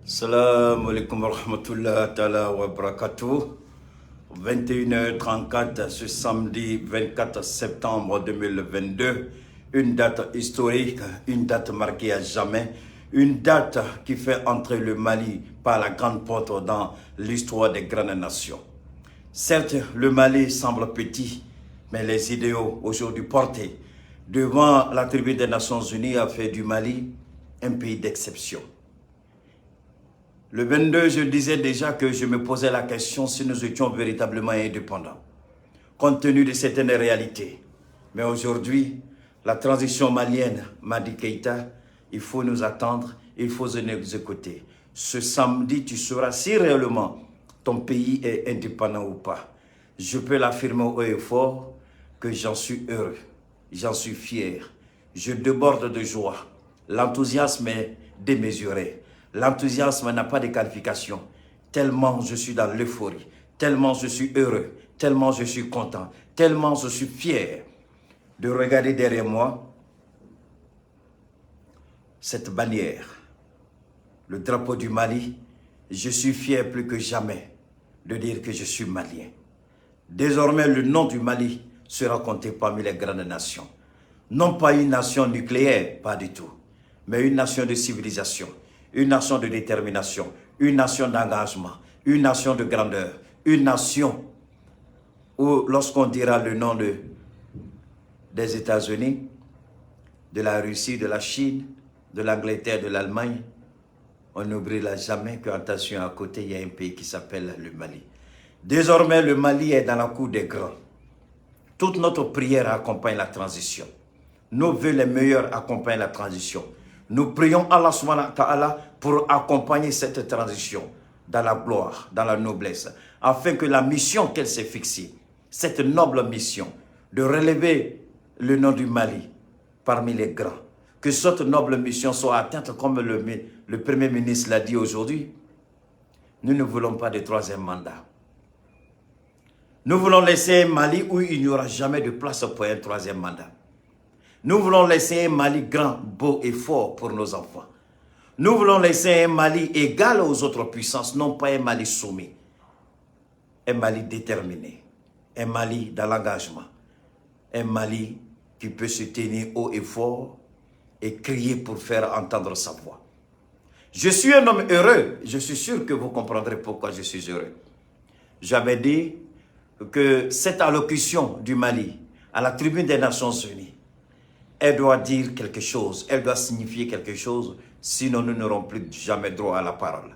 Salam alaikum wa rahmatullah ta'ala wa barakatuh. 21h34 ce samedi 24 septembre 2022. Une date historique, une date marquée à jamais, une date qui fait entrer le Mali par la grande porte dans l'histoire des grandes nations. Certes, le Mali semble petit, mais les idéaux aujourd'hui portés devant la tribune des Nations Unies a fait du Mali un pays d'exception. Le 22, je disais déjà que je me posais la question si nous étions véritablement indépendants, compte tenu de certaines réalités. Mais aujourd'hui, la transition malienne m'a dit Keïta, il faut nous attendre, il faut nous écouter. Ce samedi, tu sauras si réellement ton pays est indépendant ou pas. Je peux l'affirmer haut et fort que j'en suis heureux, j'en suis fier. Je déborde de joie. L'enthousiasme est démesuré. L'enthousiasme n'a pas de qualification. Tellement je suis dans l'euphorie, tellement je suis heureux, tellement je suis content, tellement je suis fier de regarder derrière moi cette bannière, le drapeau du Mali. Je suis fier plus que jamais de dire que je suis malien. Désormais, le nom du Mali sera compté parmi les grandes nations. Non pas une nation nucléaire, pas du tout, mais une nation de civilisation, une nation de détermination, une nation d'engagement, une nation de grandeur, une nation où lorsqu'on dira le nom des États-Unis, de la Russie, de la Chine, de l'Angleterre, de l'Allemagne, on n'oubliera jamais qu'attention, à côté, il y a un pays qui s'appelle le Mali. Désormais, le Mali est dans la cour des grands. Toute notre prière accompagne la transition. Nos vœux les meilleurs accompagnent la transition. Nous prions Allah subhanahu wa ta'ala pour accompagner cette transition dans la gloire, dans la noblesse, afin que la mission qu'elle s'est fixée, cette noble mission de relever le nom du Mali parmi les grands, que cette noble mission soit atteinte comme le Premier ministre l'a dit aujourd'hui. Nous ne voulons pas de troisième mandat. Nous voulons laisser un Mali où il n'y aura jamais de place pour un troisième mandat. Nous voulons laisser un Mali grand, beau et fort pour nos enfants. Nous voulons laisser un Mali égal aux autres puissances, non pas un Mali soumis. Un Mali déterminé, un Mali dans l'engagement, un Mali qui peut se tenir haut et fort et crier pour faire entendre sa voix. Je suis un homme heureux, je suis sûr que vous comprendrez pourquoi je suis heureux. J'avais dit que cette allocution du Mali à la tribune des Nations Unies, elle doit dire quelque chose, elle doit signifier quelque chose, sinon nous n'aurons plus jamais droit à la parole.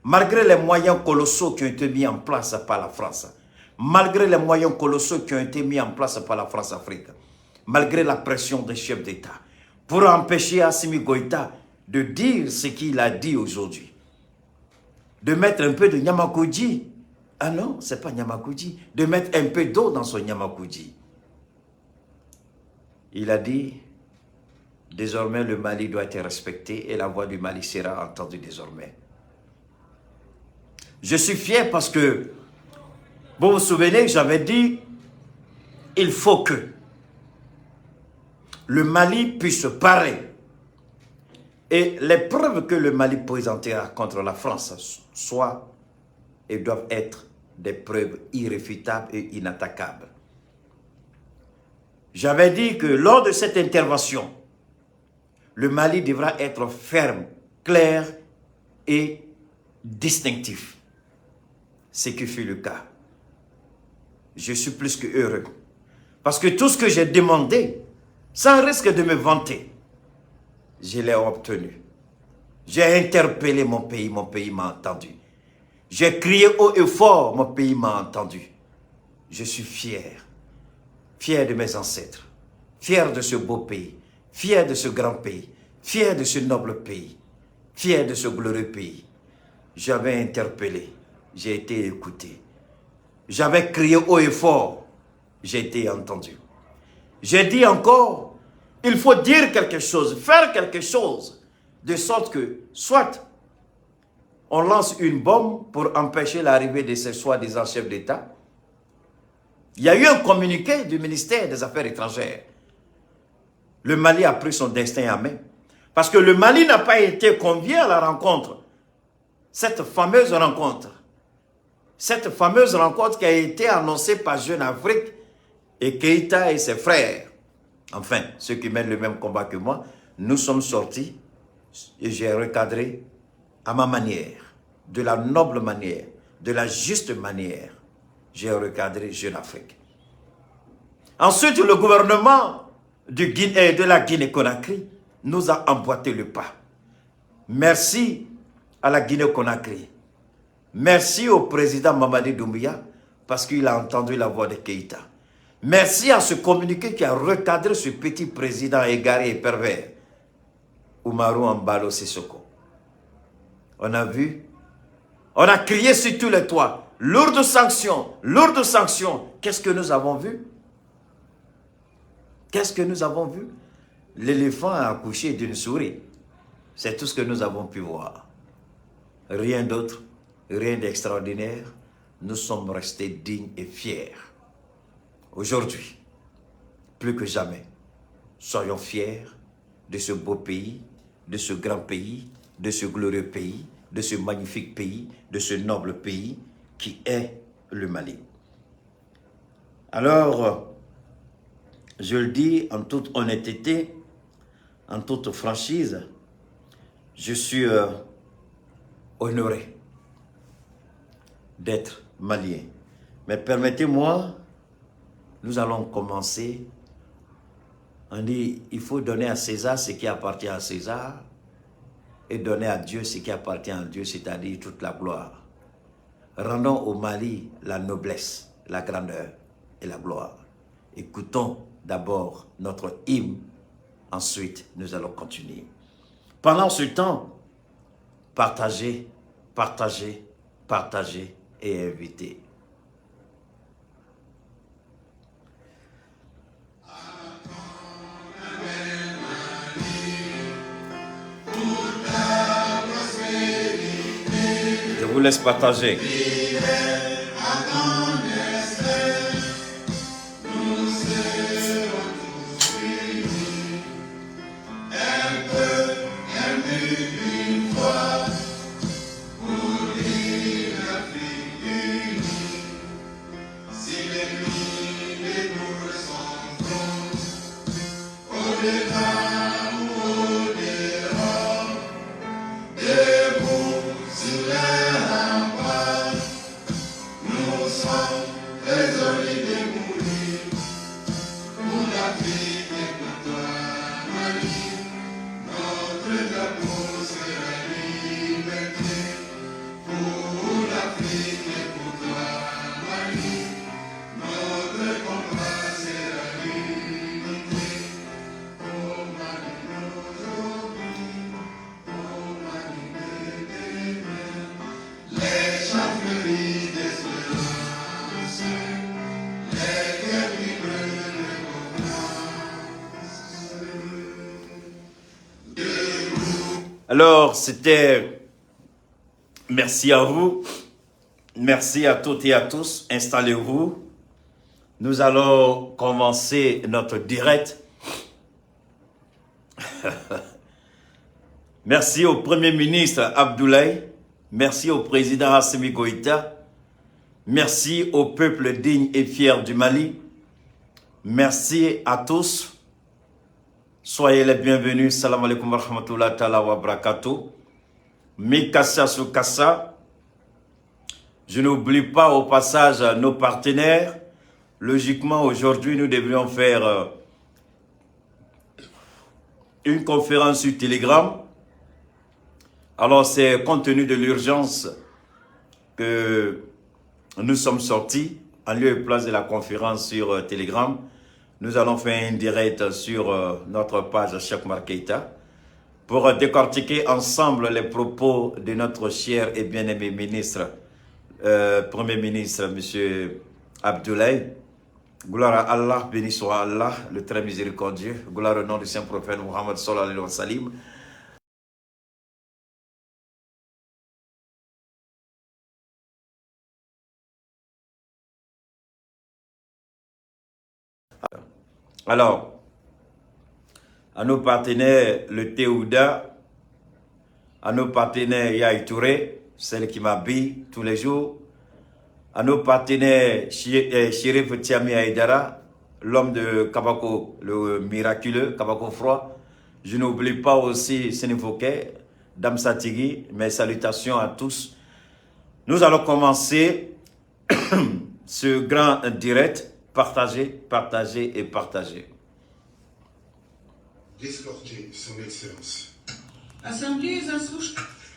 Malgré les moyens colossaux qui ont été mis en place par la France, malgré les moyens colossaux qui ont été mis en place par la France-Afrique, malgré la pression des chefs d'État, pour empêcher Assimi Goïta de dire ce qu'il a dit aujourd'hui, de mettre un peu de Nyamakoudji, ah non, c'est pas Nyamakoudji, de mettre un peu d'eau dans son Nyamakoudji. Il a dit, désormais le Mali doit être respecté et la voix du Mali sera entendue désormais. Je suis fier parce que, vous vous souvenez, j'avais dit, il faut que le Mali puisse parler. Et les preuves que le Mali présentera contre la France soient et doivent être des preuves irréfutables et inattaquables. J'avais dit que lors de cette intervention, le Mali devra être ferme, clair et distinctif. Ce qui fut le cas. Je suis plus que heureux. Parce que tout ce que j'ai demandé, sans risque de me vanter, je l'ai obtenu. J'ai interpellé mon pays m'a entendu. J'ai crié haut et fort, mon pays m'a entendu. Je suis fier. Fier de mes ancêtres, fier de ce beau pays, fier de ce grand pays, fier de ce noble pays, fier de ce glorieux pays. J'avais interpellé, j'ai été écouté. J'avais crié haut et fort, j'ai été entendu. J'ai dit encore, il faut dire quelque chose, faire quelque chose, de sorte que, soit on lance une bombe pour empêcher l'arrivée de ces soi-disant chefs d'État. Il y a eu un communiqué du ministère des Affaires étrangères. Le Mali a pris son destin en main. Parce que le Mali n'a pas été convié à la rencontre Cette fameuse rencontre, cette fameuse rencontre qui a été annoncée par Jeune Afrique et Keïta et ses frères, enfin, ceux qui mènent le même combat que moi, nous sommes sortis et j'ai recadré à ma manière, de la noble manière, de la juste manière, j'ai recadré Jeune Afrique. Ensuite, le gouvernement de la Guinée-Conakry nous a emboîté le pas. Merci à la Guinée-Conakry. Merci au président Mamadi Doumbouya parce qu'il a entendu la voix de Keïta. Merci à ce communiqué qui a recadré ce petit président égaré et pervers, Umaru Embalo Sissoco. On a vu, on a crié sur tous les toits, lourde sanction, lourde sanction. Qu'est-ce que nous avons vu? Qu'est-ce que nous avons vu? L'éléphant a accouché d'une souris. C'est tout ce que nous avons pu voir. Rien d'autre, rien d'extraordinaire. Nous sommes restés dignes et fiers. Aujourd'hui, plus que jamais, soyons fiers de ce beau pays, de ce grand pays, de ce glorieux pays, de ce magnifique pays, de ce noble pays qui est le Mali. Alors, je le dis en toute honnêteté, en toute franchise, je suis honoré d'être malien. Mais permettez-moi, nous allons commencer. On dit, il faut donner à César ce qui appartient à César et donner à Dieu ce qui appartient à Dieu, c'est-à-dire toute la gloire. Rendons au Mali la noblesse, la grandeur et la gloire. Écoutons d'abord notre hymne, ensuite nous allons continuer. Pendant ce temps, partagez, partagez, partagez et invitez. Je vous laisse partager. Alors, c'était... Merci à vous. Merci à toutes et à tous. Installez-vous. Nous allons commencer notre direct. Merci au Premier ministre Abdoulaye. Merci au président Assimi Goïta. Merci au peuple digne et fier du Mali. Merci à tous. Soyez les bienvenus. Salam alaikum wa rahmatullahi ta'ala wa barakatuh. Mikasa Sukasa. Je n'oublie pas au passage nos partenaires. Logiquement, aujourd'hui, nous devrions faire une conférence sur Telegram. Alors, c'est compte tenu de l'urgence que nous sommes sortis en lieu et place de la conférence sur Telegram. Nous allons faire un direct sur notre page Cheikh Oumar Keita pour décortiquer ensemble les propos de notre cher et bien-aimé ministre, Premier ministre, M. Abdoulaye. Gloire à Allah, béni soit Allah, le très miséricordieux. Gloire au nom du Saint prophète Muhammad sallallahu alayhi wa sallam. Alors, à nos partenaires, le Théouda, à nos partenaires Yaï Touré, celle qui m'habille tous les jours, à nos partenaires Chérif Tiami Aïdara, l'homme de Kabako, le miraculeux, Kabako froid. Je n'oublie pas aussi Sénéfoké, Dame Satigui, mes salutations à tous. Nous allons commencer ce grand direct. Partagez, partagez et partagez. D'escorter son Excellence. Assemblée заслуш...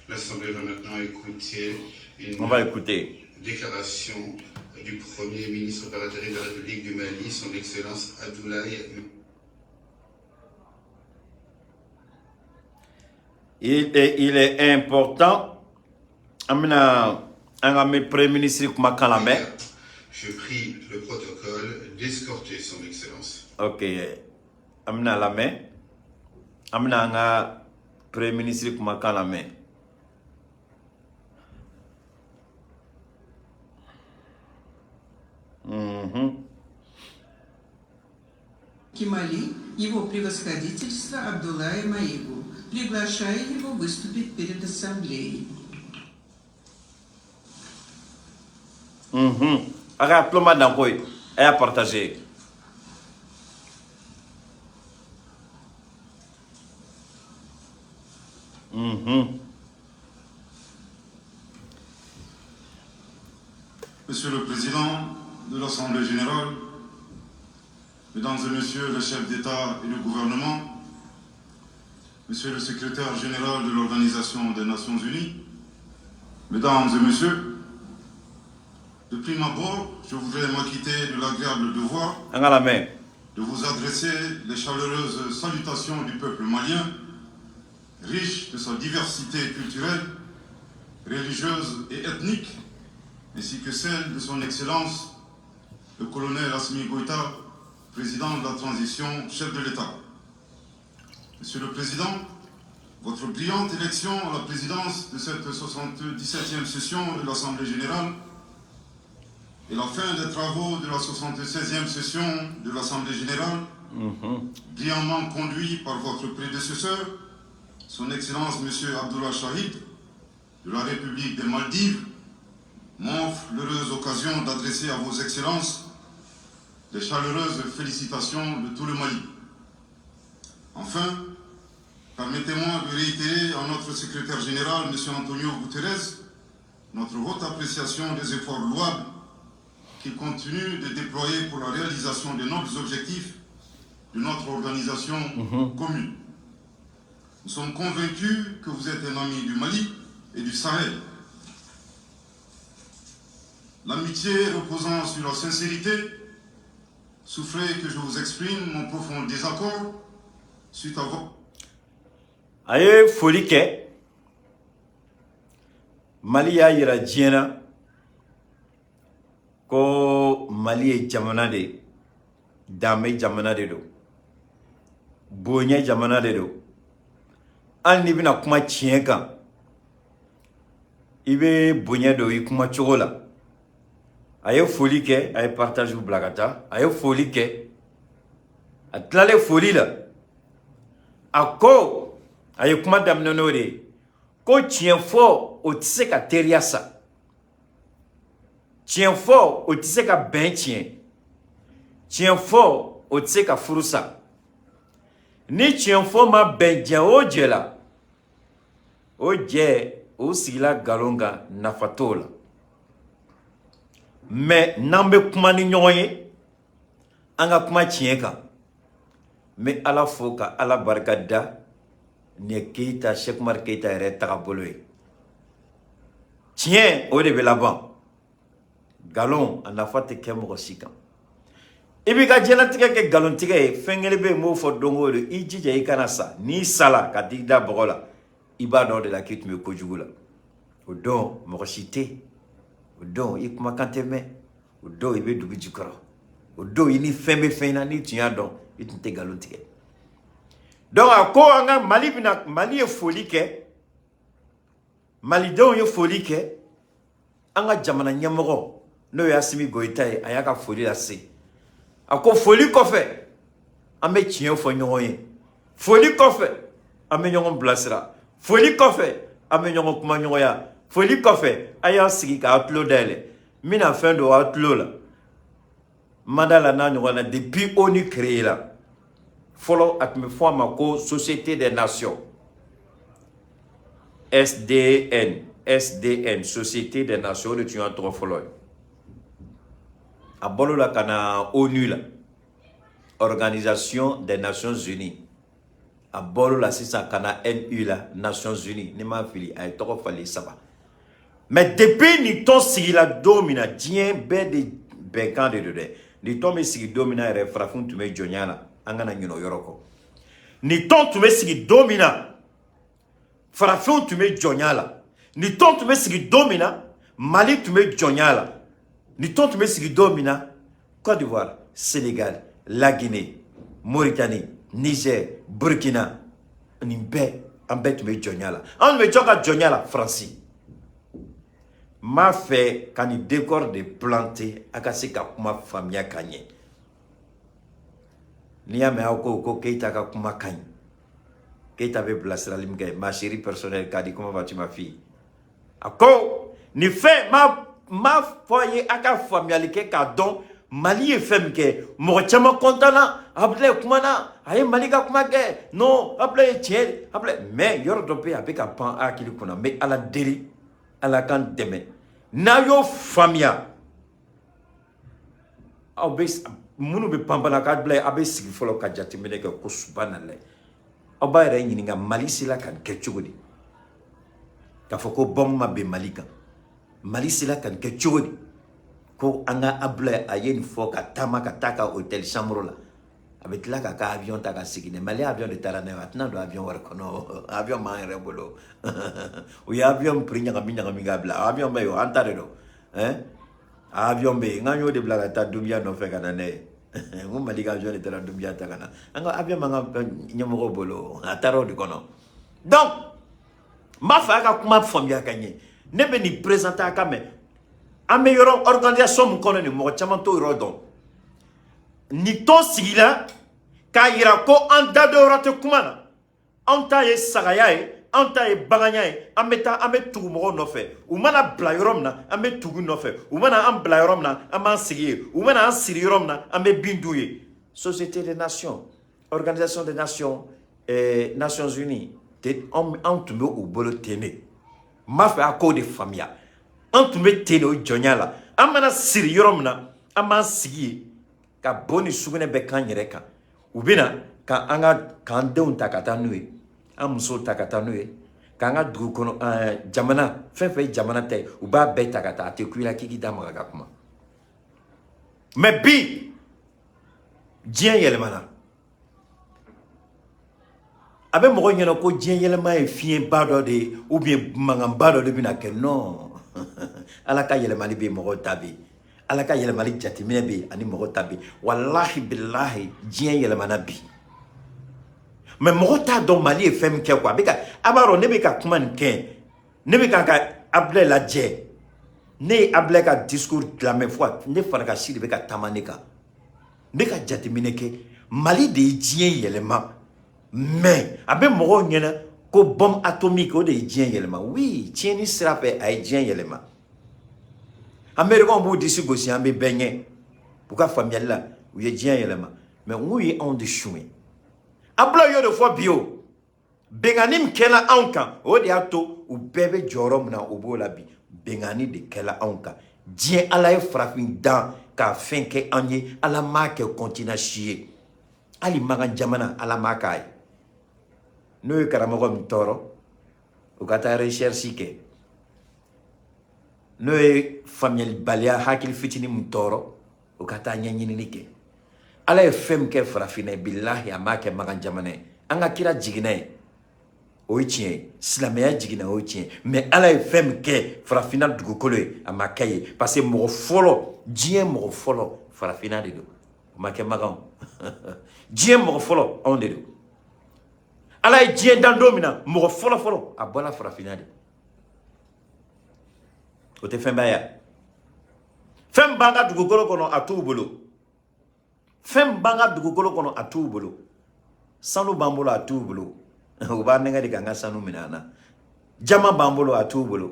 L'Assemblée va maintenant écouter une On va écouter. Déclaration du Premier ministre par intérim de la République du Mali, son Excellence Abdoulaye. Il est important. An bɛna an ka premier ministre kumakan lamɛn. Je prie le protocole d'escorter son Excellence. Ok, an bɛna lamɛn. An bɛna an ka premier ministre kumakan lamɛn. Мали, его превосходительство Абдулая Маигу. Приглашаю его выступить перед ассамблеей. A ka tulo ma dan ko ye, a y'a partager. Monsieur le Président de l'Assemblée générale, Mesdames et Messieurs les chefs d'État et de gouvernement, Monsieur le Secrétaire général de l'Organisation des Nations Unies, Mesdames et Messieurs, de prime abord, je voudrais m'acquitter de l'agréable devoir An ka lamɛn. De vous adresser les chaleureuses salutations du peuple malien, riche de sa diversité culturelle, religieuse et ethnique, ainsi que celle de son Excellence, le colonel Assimi Goïta, président de la transition, chef de l'État. Monsieur le Président, votre brillante élection à la présidence de cette 77e session de l'Assemblée générale et la fin des travaux de la 76e session de l'Assemblée générale, brillamment conduit par votre prédécesseur, son Excellence M. Abdullah Shahid, de la République des Maldives, m'offre l'heureuse occasion d'adresser à vos Excellences les chaleureuses félicitations de tout le Mali. Enfin, permettez-moi de réitérer à notre secrétaire général, M. Antonio Guterres, notre haute appréciation des efforts louables qu'il continue de déployer pour la réalisation des nobles objectifs de notre organisation commune. Nous sommes convaincus que vous êtes un ami du Mali et du Sahel. L'amitié reposant sur la sincérité, souffrez que je vous exprime mon profond désaccord suite à votre A ye foli kɛ. Mali y'a yira diɲɛ na ko Mali ye jamana de ye, danbe jamana de don, bonya jamana de don. Hali n'i bɛna kuma tiɲɛ kan, i bɛ bonya don i kuma cogo la. A ye foli kɛ, a ye partage bila ka taa. A ye foli kɛ, a tilalen foli la, a ko a ye kuma daminɛ n'o de ye ko tiɲɛ fɔ, o tɛ se ka teriya sa, tiɲɛ fɔ, o tɛ se ka bɛn tiɲɛ, tiɲɛ fɔ, o tɛ se ka furu sa. Ni tiɲɛ fɔ ma bɛn jɛ o jɛ la, o jɛ o sigila nkalon kan, nafa t'o la. Mɛ n'an bɛ kuma ni ɲɔgɔn ye, an ka kuma tiɲɛ kan. N bɛ Ala fo ka Ala barika da. Nin ye Keyita, Cheick Oumar Keyita yɛrɛ tagabolo ye. Tiɲɛ, o de bɛ laban. Nkalon, a nafa tɛ kɛ mɔgɔ si kan. I b'i ka diɲɛlatigɛ kɛ nkalontigɛ ye. Fɛn kelen bɛ yen, n b'o fɔ don o don: i jija i kana sa. N'i sala ka t'i da bɔgɔ la, i b'a dɔn o de la k'i tun bɛ kojugu la. O don mɔgɔ si tɛ yen, o don i kumakan tɛ mɛn, o don i bɛ dugu jukɔrɔ, o don i ni fɛn bɛ fɛn na. N'i tun y'a dɔn, i tun tɛ nkalon tigɛ. Donc a ko an ka Mali bɛna, Mali ye foli kɛ, malidenw ye foli kɛ an ka jamana ɲɛmɔgɔ, n'o ye Assimi Goïta ye. A y'a ka foli lase. A ko foli kɔfɛ, an bɛ tiɲɛ fɔ ɲɔgɔn ye. Foli kɔfɛ, an bɛ ɲɔgɔn bilasira. Foli kɔfɛ, an bɛ ɲɔgɔn kuma ɲɔgɔnya. Foli kɔfɛ, a y'aw sigi k'aw tulo dayɛlɛ. N bɛna fɛn don aw tulo la. Mada la n'a ɲɔgɔn na, depuis ONU créé la, fɔlɔ a tun bɛ fɔ a ma ko Société des Nations, SDN, SDN, Société des Nations. O de tun y'a tɔgɔ fɔlɔ ye. A bɔl'o la ka na ONU la, Organisation des Nations Unies. A bɔr'o la sisan ka na NU la, Nations Unies. Ni m'a fili, a ye tɔgɔ falen saba. Mais depuis nin tɔn sigila don min na, diɲɛ bɛɛ de bɛnkan de don dɛ. Nin tɔn bɛ sigi don min na yɛrɛ, farafin tun bɛ jɔnya la. An kana ɲinɛ o yɔrɔ kɔ. Nin tɔn tun bɛ sigi don min na, farafinw tun bɛ jɔnya la. Nin tɔn tun bɛ sigi don min na, Mali tun bɛ jɔnya la. Nin tɔn tun bɛ sigi don min na, Côte d'Ivoire, Sénégal, la Guinée, Mauritanie, Niger, Burkina, nin bɛɛ, an bɛɛ tun bɛ jɔnya la. An tun bɛ jɔ ka jɔnya la Faransi. N b'a fɛ ka nin décor de planter, a ka se ka kuma faamuya ka ɲɛ. N'i y'a mɛn aw ko ko Keyita ka kuma ka ɲi, Keyita bɛ bilasirali min kɛ. Ma chérie personnelle k'a di, comment vas-tu, ma fille? A ko nin fɛn n b'a fɔ a ye, a ka faamuyali kɛ k'a dɔn Mali ye fɛn min kɛ. Mɔgɔ caman content na. Abudulayi kumana, a ye Mali ka kuma kɛ. Non, Abudulayi ye tiɲɛ, Abudulayi. Mais yɔrɔ dɔ bɛ yen, a bɛ ka pan hakili kunna. N bɛ Ala deli, Ala k'an dɛmɛ. N'a y'o faamuya, aw bɛ minnu bɛ panpanna k'Abudulayi, a bɛ sigi fɔlɔ ka jateminɛ kɛ ko subhanallah. Aw b'a yɛrɛ ɲininka, Mali sera ka nin kɛ cogo di? K'a fɔ ko bombe ma bin Mali kan, Mali sera ka nin kɛ cogo di? Ko an ka Abudulayi, a ye nin fɔ ka taama ka taa ka hôtel chambre la, a bɛ tila k'a ka avion ta ka segin dɛ. Mali avion de taara n'a ye, a tɛna don avion wɛrɛ kɔnɔ. Avion b'an yɛrɛ bolo. U ye avion prix ɲagami ɲagami k'a bila. Avion bɛ yen, an ta de don hein. Avion bɛ yen, n y'o de bila ka taa Dunbiya nɔfɛ ka na n'a ye. N ko Mali ka avion de taara Dunbiya ta ka na. An ka avion b'an ka ɲɛmɔgɔw bolo, a taara o de kɔnɔ. Donc n b'a fɛ a ka kuma faamuya ka ɲɛ. Ne bɛ nin présenter, a ka mɛn. An bɛ yɔrɔ organisation min kɔnɔ nin, mɔgɔ caman t'o yɔrɔ dɔn. Nin tɔn sigila k'a yira ko an da dɔ yɔrɔ tɛ kuma na. Anw ta ye sagaya ye, anw ta ye baganya ye. An bɛ taa, an bɛ tugu mɔgɔw nɔfɛ. U mana bila yɔrɔ min na, an bɛ tugu nɔfɛ. U mana an bila yɔrɔ min na, an b'an sigi yen. U mana an siri yɔrɔ min na, an bɛ bin d'u ye. Société des Nations, Organisation des Nations, Nations Unies, anw tun bɛ u bolo ten de. N b'a fɛ a k'o de faamuya. An tun bɛ ten de, o jɔnya la. An mana siri yɔrɔ min na, an b'an sigi yen ka bo ni sugunɛ bɛɛ k'an yɛrɛ kan. U bɛ na ka an ka k'an denw ta ka taa n'u ye, an musow ta ka taa n'u ye, k'an ka dugu kɔnɔ jamana fɛn fɛn ye jamana ta ye, u b'a bɛɛ ta ka taa. A tɛ ku i la k'i k'i da maga ka kuma. Mais bi, diɲɛ yɛlɛmana. A bɛ mɔgɔ ɲɛna ko diɲɛ yɛlɛma ye fiɲɛba dɔ de ye ou bien mankanba dɔ de bɛna kɛ. Non, Ala ka yɛlɛmali bɛ yen, mɔgɔw ta bɛ yen. Ala ka yɛlɛmali jateminɛ bɛ yen ani mɔgɔw ta bɛ yen. Walahi bilahi, diɲɛ yɛlɛmana bi. Mais mɔgɔ t'a dɔn Mali ye fɛn min kɛ quoi. A bɛ ka, a b'a dɔn, ne bɛ ka kuma nin kɛ, ne bɛ ka Abudulayi lajɛ. Ne ye Abudulayi ka discours lamɛn fo ne fana ka si de bɛ ka taama ne kan. N bɛ ka jateminɛ kɛ, Mali de ye diɲɛ yɛlɛma. Mais a bɛ mɔgɔw ɲɛna ko bombe atomique, o de ye diɲɛ yɛlɛma. Oui, tiɲɛni sira fɛ, a ye diɲɛ yɛlɛma. Américains b'u disi gosi, an bɛ bɛɛ ɲɛ. U ka faamuyali la, u ye diɲɛ yɛlɛma. Mais n k'u ye anw de suɲɛ. Abudulayi y'o de fɔ bi. O bɛnkanni min kɛla anw kan, o de y'a to u bɛɛ bɛ jɔyɔrɔ min na, u b'o la bi. Bɛnkanni de kɛla anw kan. Diɲɛ, Ala ye farafin dan ka fɛn kɛ an ye, Ala m'a kɛ continent si ye. Hali Makan jamana, Ala m'a k'a ye. N'o ye karamɔgɔ min tɔɔrɔ, u ka taa recherche kɛ. N'o ye faamuyalibaliya, hakili fitinin min tɔɔrɔ, u ka taa ɲɛɲinini kɛ. Ala ye fɛn min kɛ farafinna ye, bilahi, a m'a kɛ Makan jamana ye. An ka kira jiginna ye, o ye tiɲɛ ye. Silamɛya jiginna, o ye tiɲɛ ye. Mais Ala ye fɛn min kɛ farafinna dugukolo ye, a ma kɛ ye. Parce que mɔgɔ fɔlɔ, diɲɛ mɔgɔ fɔlɔ, farafinna de don. O ma kɛ Makan. Diɲɛ mɔgɔ fɔlɔ, anw de don. Ala ye diɲɛ dan don min na, mɔgɔ fɔlɔ fɔlɔ, a bɔra farafinna de. O tɛ fɛnba ye. Fɛn b'an ka dugukolo kɔnɔ, a t'u bolo. Fɛn b'an ka dugukolo kɔnɔ, a t'u bolo. Sanu b'an bolo, a t'u bolo. U b'a nɛgɛ de k'an ka sanu minɛ an na. Jama b'an bolo, a t'u bolo.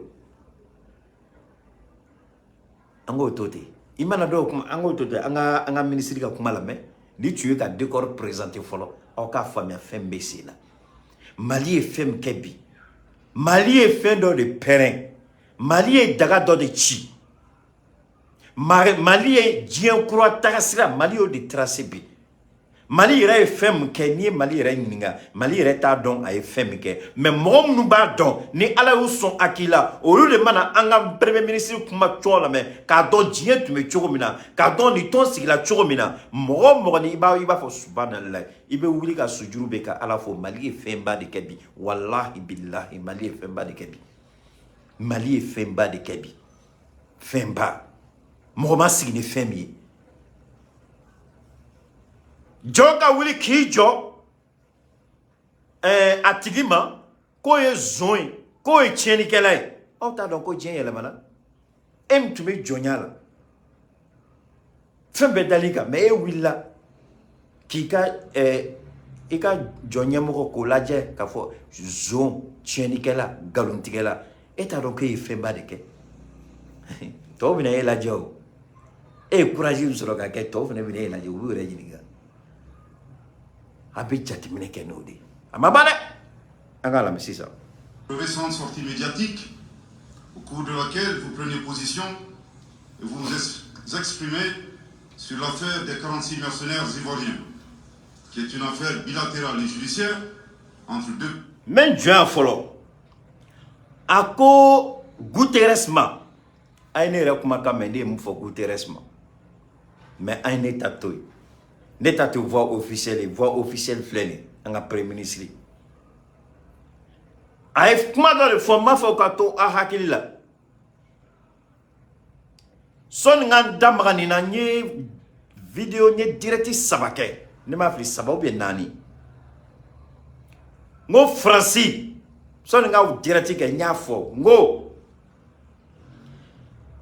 An k'o to ten, i mana dɔw kuma, an k'o to ten. An ka minisiri ka kuma lamɛn. Ni tun ye ka décor présenter fɔlɔ, aw k'a faamuya fɛn bɛ sen na. Mali ye fɛn min kɛ bi, Mali ye fɛn dɔ de pɛrɛn, Mali ye daga dɔ de ci, Mali ye diɲɛ kura tagasira, Mali y'o de tracé bi. Mali yɛrɛ ye fɛn min kɛ, n'i ye Mali yɛrɛ ɲininka, Mali yɛrɛ t'a dɔn a ye fɛn min kɛ. Mais mɔgɔ minnu b'a dɔn, ni Ala y'u sɔn hakili la, olu de mana an ka premier ministre kuma cogo lamɛn k'a dɔn diɲɛ tun bɛ cogo min na, k'a dɔn nin tɔn sigila cogo min na. Mɔgɔ o mɔgɔ ni i b'a fɔ subhanallah, i bɛ wuli ka sujuru bɛ ka Ala fo. Mali ye fɛnba de kɛ bi. Walahi bilahi, Mali ye fɛnba de kɛ bi. Mali ye fɛnba de kɛ bi, fɛnba mɔgɔ ma sigi ni fɛn min ye. Jɔn ka wuli k'i jɔ a tigi ma k'o ye zon ye, k'o ye tiɲɛnikɛla ye, aw t'a dɔn ko diɲɛ yɛlɛmana. E min tun bɛ jɔnya la, fɛn bɛɛ dal'i kan, mais e wulila k'i ka i ka jɔn ɲɛmɔgɔ k'o lajɛ k'a fɔ zon, tiɲɛnikɛla, nkalontigɛla, e t'a dɔn k'e ye fɛnba de kɛ. Tɔw bɛna e lajɛ o, e ye courage min sɔrɔ ka kɛ, tɔw fana bɛna e lajɛ, u b'u yɛrɛ ɲininka. A bɛ jateminɛ kɛ n'o de ye. A ma ban dɛ, an k'a lamɛn sisan. Récente sortie médiatique au cours de laquelle vous prenez position et vous vous exprimez sur l'affaire des 46 mercenaires ivoiriens, qui est une affaire bilatérale et judiciaire entre deux N bɛ n jɔ yan fɔlɔ. A ko Guterres ma, a ye ne yɛrɛ kumakan mɛn, ne ye mun fɔ Guterres ma? Mais an ye ne ta to yen, ne ta tɛ voix officielle ye. Voix officielle filɛ nin ye. An ka premier ministre a ye kuma dɔ de fɔ, n b'a fɔ ka to a hakili la. Sɔnni ka n da maga nin na, n ye vidéo, n ye direct saba kɛ, ne m'a fili, saba ou bien naani. N ko Faransi, sɔnni n ka direct kɛ, n y'a fɔ n ko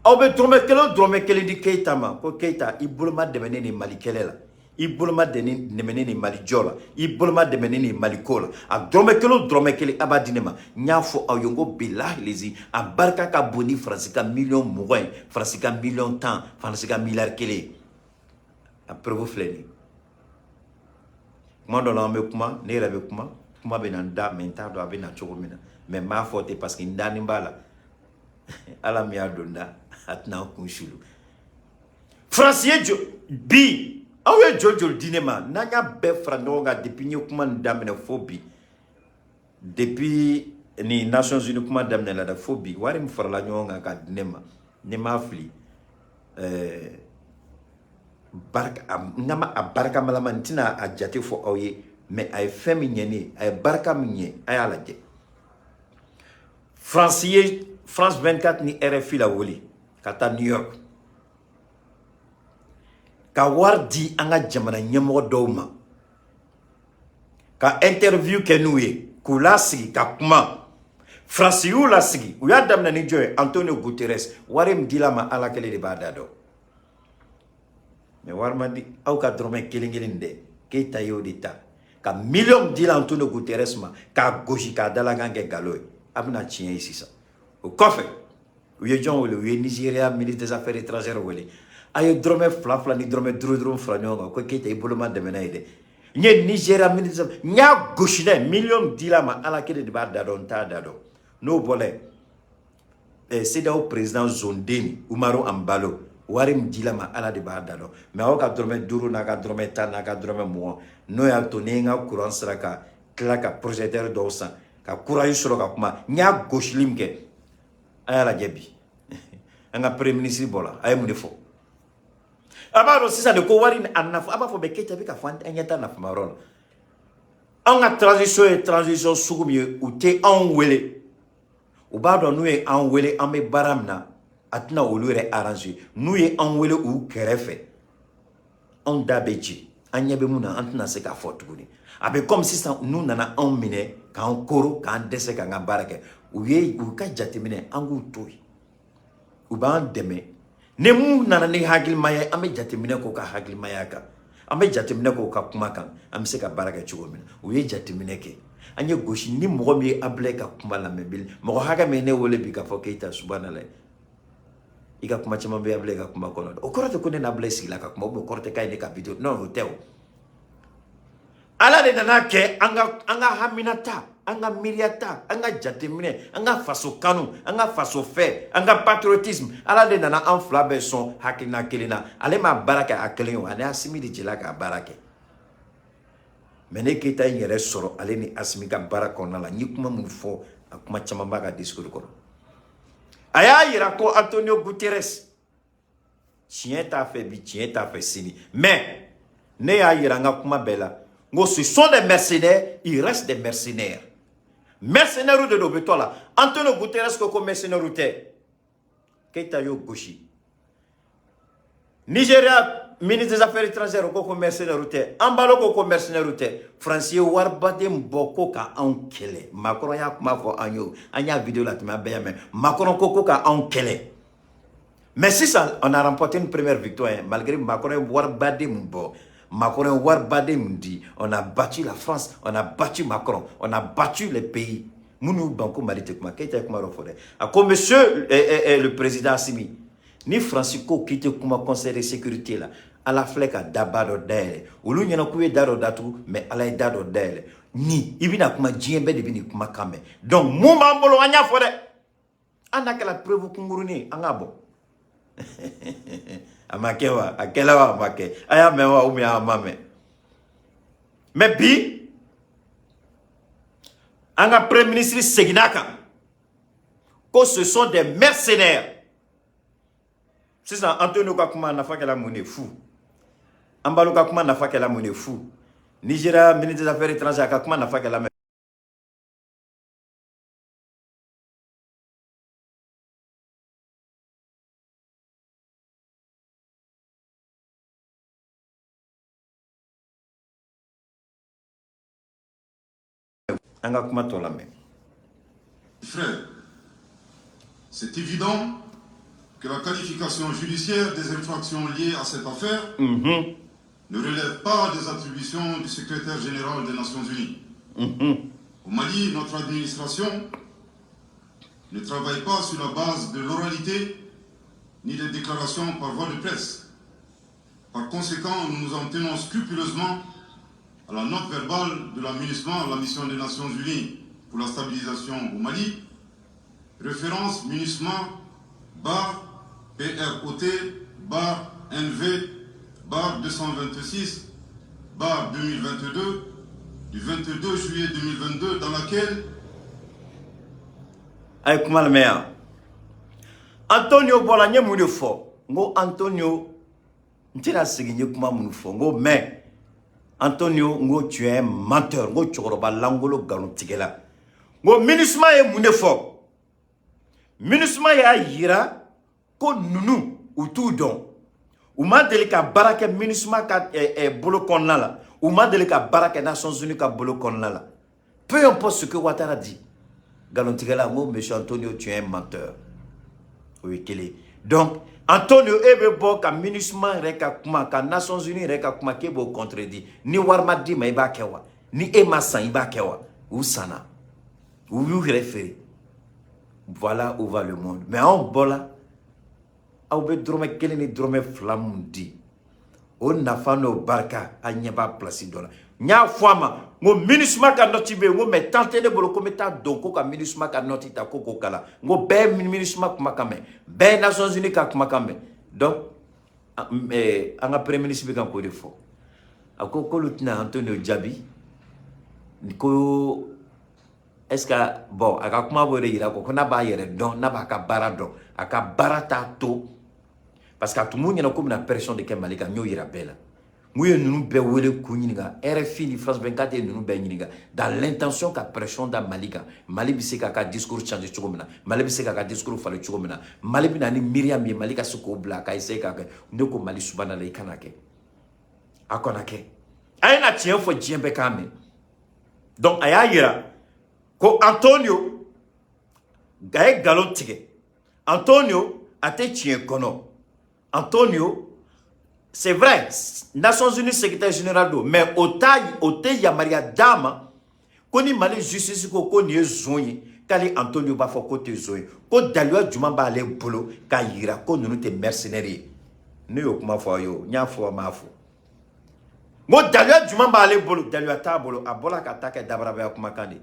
aw bɛ dɔrɔmɛ kelen o dɔrɔmɛ kelen di Keyita ma, ko Keyita, i bolo ma dɛmɛ ne ni Mali kɛlɛ la, i bolo ma dɛmɛ ne ni Mali jɔ la, i bolo ma dɛmɛ ne ni Mali ko la. A dɔrɔmɛ kelen o dɔrɔmɛ kelen a b'a di ne ma, n y'a fɔ aw ye n ko bilahi lezi, a barika ka bon ni Faransi ka miliyɔn 20 ye, Faransi ka miliyɔn 10, Faransi ka miliyari 1 ye. A preuve filɛ nin ye. Kuma dɔ la, an bɛ kuma, ne yɛrɛ bɛ kuma, kuma bɛ na n da, mais n t'a dɔn a bɛ na cogo min na, mais n b'a fɔ ten parce que n danin b'a la. Ala min y'a don n da, a tɛna n kun sulu. Faransi ye jo bi, aw ye joli joli di ne ma, n'an y'a bɛɛ fara ɲɔgɔn kan depuis n ye kuma nin daminɛ fo bi, depuis ni Nations Unies kuma daminɛ la dɛ fo bi, wari min farala ɲɔgɔn kan ka di ne ma, ni m'a fili, barika n ka a barikamalama, n tɛna a jate fɔ aw ye, mais a ye fɛn min ɲɛ ne ye, a ye barika min ɲɛ, a y'a lajɛ. Faransi ye France 24 ni RFI la wele ka taa New York ka wari di an ka jamana ɲɛmɔgɔ dɔw ma ka interview kɛ n'u ye, k'u lasigi ka kuma. Faransi y'u lasigi, u y'a daminɛ ni jɔn ye? Antonio Guterres. Wari min dila ma, Ala kelen de b'a da dɔn, mais wari ma di aw ka dɔrɔmɛ kelen kelen dɛ. Keyita y'o de ta ka miliyɔn di Antonio Guterres ma k'a gosi k'a dalakan kɛ nkalon ye. A bɛna tiɲɛ ye sisan. O kɔfɛ, u ye jɔn wele? U ye Nigéria ministre des affaires étrangères wele. A ye dɔrɔmɛ fila fila ni dɔrɔmɛ duuru duuru fara ɲɔgɔn kan ko Keyita, i bolo ma dɛmɛ n'a ye dɛ. N ye Nigéria ministre, n y'a gosi n'a ye, miliyɔn dila ma, Ala kelen de b'a da dɔn, n t'a da dɔn. N'o bɔra yen, CEDEAO président zonden Umaru Embalo, wari min dila ma, Ala de b'a da dɔn. Mais aw ka dɔrɔmɛ duuru n'a ka dɔrɔmɛ 10 n'a ka dɔrɔmɛ 20, n'o y'a to ni n ka courant sera ka tila ka projecteur dɔw san ka courage sɔrɔ ka kuma, n y'a gosili min kɛ, a y'a lajɛ bi. An ka premier ministre bɔra, a ye mun de fɔ? A b'a dɔn sisan de ko wari a nafa, a b'a fɔ bɛ Keyita bɛ ka fɔ, an ɲɛ t'a nafama yɔrɔ la. Anw ka transition ye transition sugu min ye, u tɛ anw wele. U b'a dɔn n'u ye an wele, an bɛ baara min na, a tɛna olu yɛrɛ arranger. N'u ye an wele u kɛrɛfɛ, anw da bɛ ci, an ɲɛ bɛ mun na, an tɛna se k'a fɔ tuguni. A bɛ comme sisan n'u nana anw minɛ k'an koro, k'an dɛsɛ k'an ka baara kɛ. U ye u ka jateminɛ, an k'u to yen, u b'an dɛmɛ. Ni mun nana ni hakilimaya ye, an bɛ jateminɛ k'o ka hakilimaya kan, an bɛ jateminɛ k'o ka kuma kan, an bɛ se ka baara kɛ cogo min na. U ye jateminɛ kɛ, an ye gosi ni mɔgɔ min ye Abulayi ka kuma lamɛn bi, mɔgɔ hakɛ min ye ne wele bi k'a fɔ Keyita, subhanala. I ka kuma caman bɛ bila i ka kuma kɔnɔ. O kɔrɔ tɛ ko ne n'a bila i sigi la ka kuma, o kɔrɔ tɛ k'a ye ne ka vidéo. Non, o tɛ. O Ala de nana kɛ an ka haminata, an ka miiriyata, an ka jateminɛ, an ka faso kanu, an ka faso fɛ, an ka patriotisme. Ala de nana an fila bɛɛ sɔn hakilina kelen na. Ale ma baara kɛ a kelen o, ani Asimi de jɛla k'a baara kɛ. Mais ne Keyita ye n yɛrɛ sɔrɔ ale ni Asimi ka baara kɔnɔna la. N ye kuma minnu fɔ, a kuma caman b'a ka discours kɔnɔ. A y'a yira ko Antonio Guterres tiɲɛ t'a fɛ bi, tiɲɛ t'a fɛ sini. Mais ne y'a yira n ka kuma bɛɛ la, n ko ce sont des mercenaires, ils restent des mercenaires. Mercenaires de don, u bɛ tɔ la. Antonio Guterres ko ko mercenaires tɛ. Keyita y'o gosi. Nigeria ministre des Affaires étrangères ko ko mercenaires tɛ. Embalo ko ko mercenaires tɛ. Faransi ye waribaden bɔ ko ka anw kɛlɛ. Macron y'a kuma fɔ an ye, o an y'a vidéo la tɛmɛ, an bɛɛ y'a mɛn. Macron ko ko ka anw kɛlɛ. Mais sisan, on a remporté une première victoire, hein, malgré Macron ye waribaden mun bɔ, Macron ye waribaden mun di. On a battu la France, on a battu Macron, on a battu les pays minnu ban ko Mali tɛ kuma. Keyita ye kuma dɔ fɔ dɛ. A ko monsieur le président Assimi, ni Faransi ko k'i tɛ kuma Conseil de sécurité la, Ala filɛ ka daba dɔ dayɛlɛ olu ɲɛna k'u ye da dɔ datugu, mais Ala ye da dɔ dayɛlɛ. Ni i bɛna kuma, diɲɛ bɛɛ de bɛ nin kumakan mɛn. Donc mun b'an bolo, an y'a fɔ dɛ, an n'a kɛla preuve kunkurunin ye, an k'a bɔ. A ma kɛ wa? A kɛla wa? A ma kɛ? A y'a mɛn wa, ou bien a ma mɛn? Mais bi, an ka premier ministre seginna kan ko ce sont des mercenaires. Sisan, Antonio ka kuma nafa kɛla mun de? Fu. Embalo ka kuma nafa kɛla mun de? Fu. Nigeria ministre des Affaires étrangères ka kuma nafa kɛla. An ka kuma tɔ lamɛn. Frères, c'est évident que la qualification judiciaire des infractions liées à cette affaire ne relève pas des attributions du secrétaire général des Nations Unies. Au Mali, notre administration ne travaille pas sur la base de l'oralité ni des déclarations par voie de presse. Par conséquent, nous nous en tenons scrupuleusement à la note verbale de la MINUSMA, la mission des Nations Unies pour la stabilisation au Mali, référence MINUSMA /PROT/NV/226/2022 du 22 juillet 2022 dans laquelle A ye kuma lamɛn yan. Antonio bɔra, n ye mun de fɔ? N ko Antonio, n tɛna segin, n ye kuma minnu fɔ, n ko mais Antonio, n ko tu es un menteur. N ko cɛkɔrɔba langolo, nkalontigɛla. N ko MINUSMA ye mun de fɔ? MINUSMA y'a yira ko ninnu, u t'u dɔn, u ma deli ka baara kɛ MINUSMA ka bolo kɔnɔna la, u ma deli ka baara kɛ Nations Unies ka bolo kɔnɔna la. Peu importe ce que Ouattara dit, nkalontigɛla. N ko monsieur Antonio, tu es un menteur. O ye kelen. Donc Antonio, e bɛ bɔ ka MINUSMA yɛrɛ ka kuma, ka Nations Unies yɛrɛ ka kuma, k'e b'o contredit. Ni wari ma d'i ma, i b'a kɛ wa? Ni e ma san, i b'a kɛ wa? U sanna, u y'u yɛrɛ feere. Voilà où va le monde. Mais anw bɔla, aw bɛ dɔrɔmɛ kelen ni dɔrɔmɛ fila mun di, o nafa n'o barika, a ɲɛ b'a place dɔ la. N y'a fɔ a ma, n ko MINUSMA ka note bɛ yen. N ko mais temps tɛ ne bolo ko n bɛ taa don ko ka MINUSMA ka note ta ko k'o kalan. N ko bɛɛ ye MINUSMA kumakan mɛn, bɛɛ ye Nations Unies ka kumakan mɛn. Donc an ka premier ministre bɛ kan k'o de fɔ. A ko k'olu tɛna Antonio jaabi ko est ce que, bon, a ka kuma b'o de yira ko n'a b'a yɛrɛ dɔn, n'a b'a ka baara dɔn, a ka baara t'a to, parce que a tun b'u ɲɛna ko bɛna pression de kɛ Mali kan. N y'o yira bɛɛ la. Mun ye ninnu bɛɛ wele k'u ɲininka? RFI ni France 24 ye ninnu bɛɛ ɲininka dans l'intention ka pression da Mali kan. Mali bɛ se k'a ka discours changer cogo min na, Mali bɛ se k'a ka discours falen cogo min na, Mali bɛ na ni miiriya min ye, Mali ka se k'o bila ka essayer k'a kɛ. Ne ko Mali subahana la, i kana kɛ, a kana kɛ. A ye na tiɲɛ fɔ, diɲɛ bɛɛ k'a mɛn. Donc a y'a yira ko Antonio a ye nkalon tigɛ. Antonio a tɛ tiɲɛ kɔnɔ. Antonio, c'est vrai, Nations Unies secrétaire général don, mais o t'a o tɛ yamaruya d'a ma ko ni Mali justice ko ko nin ye zon ye. K'ale Antonio b'a fɔ k'o tɛ zon ye, ko daluya jumɛn b'ale bolo k'a yira ko ninnu tɛ mercenaire ye? Ne y'o kuma fɔ aw ye, o n y'a fɔ, n m'a fɔ? N ko daluya jumɛn b'ale bolo? Daluya t'a bolo. A bɔla ka taa kɛ dabarabaya kumakan de.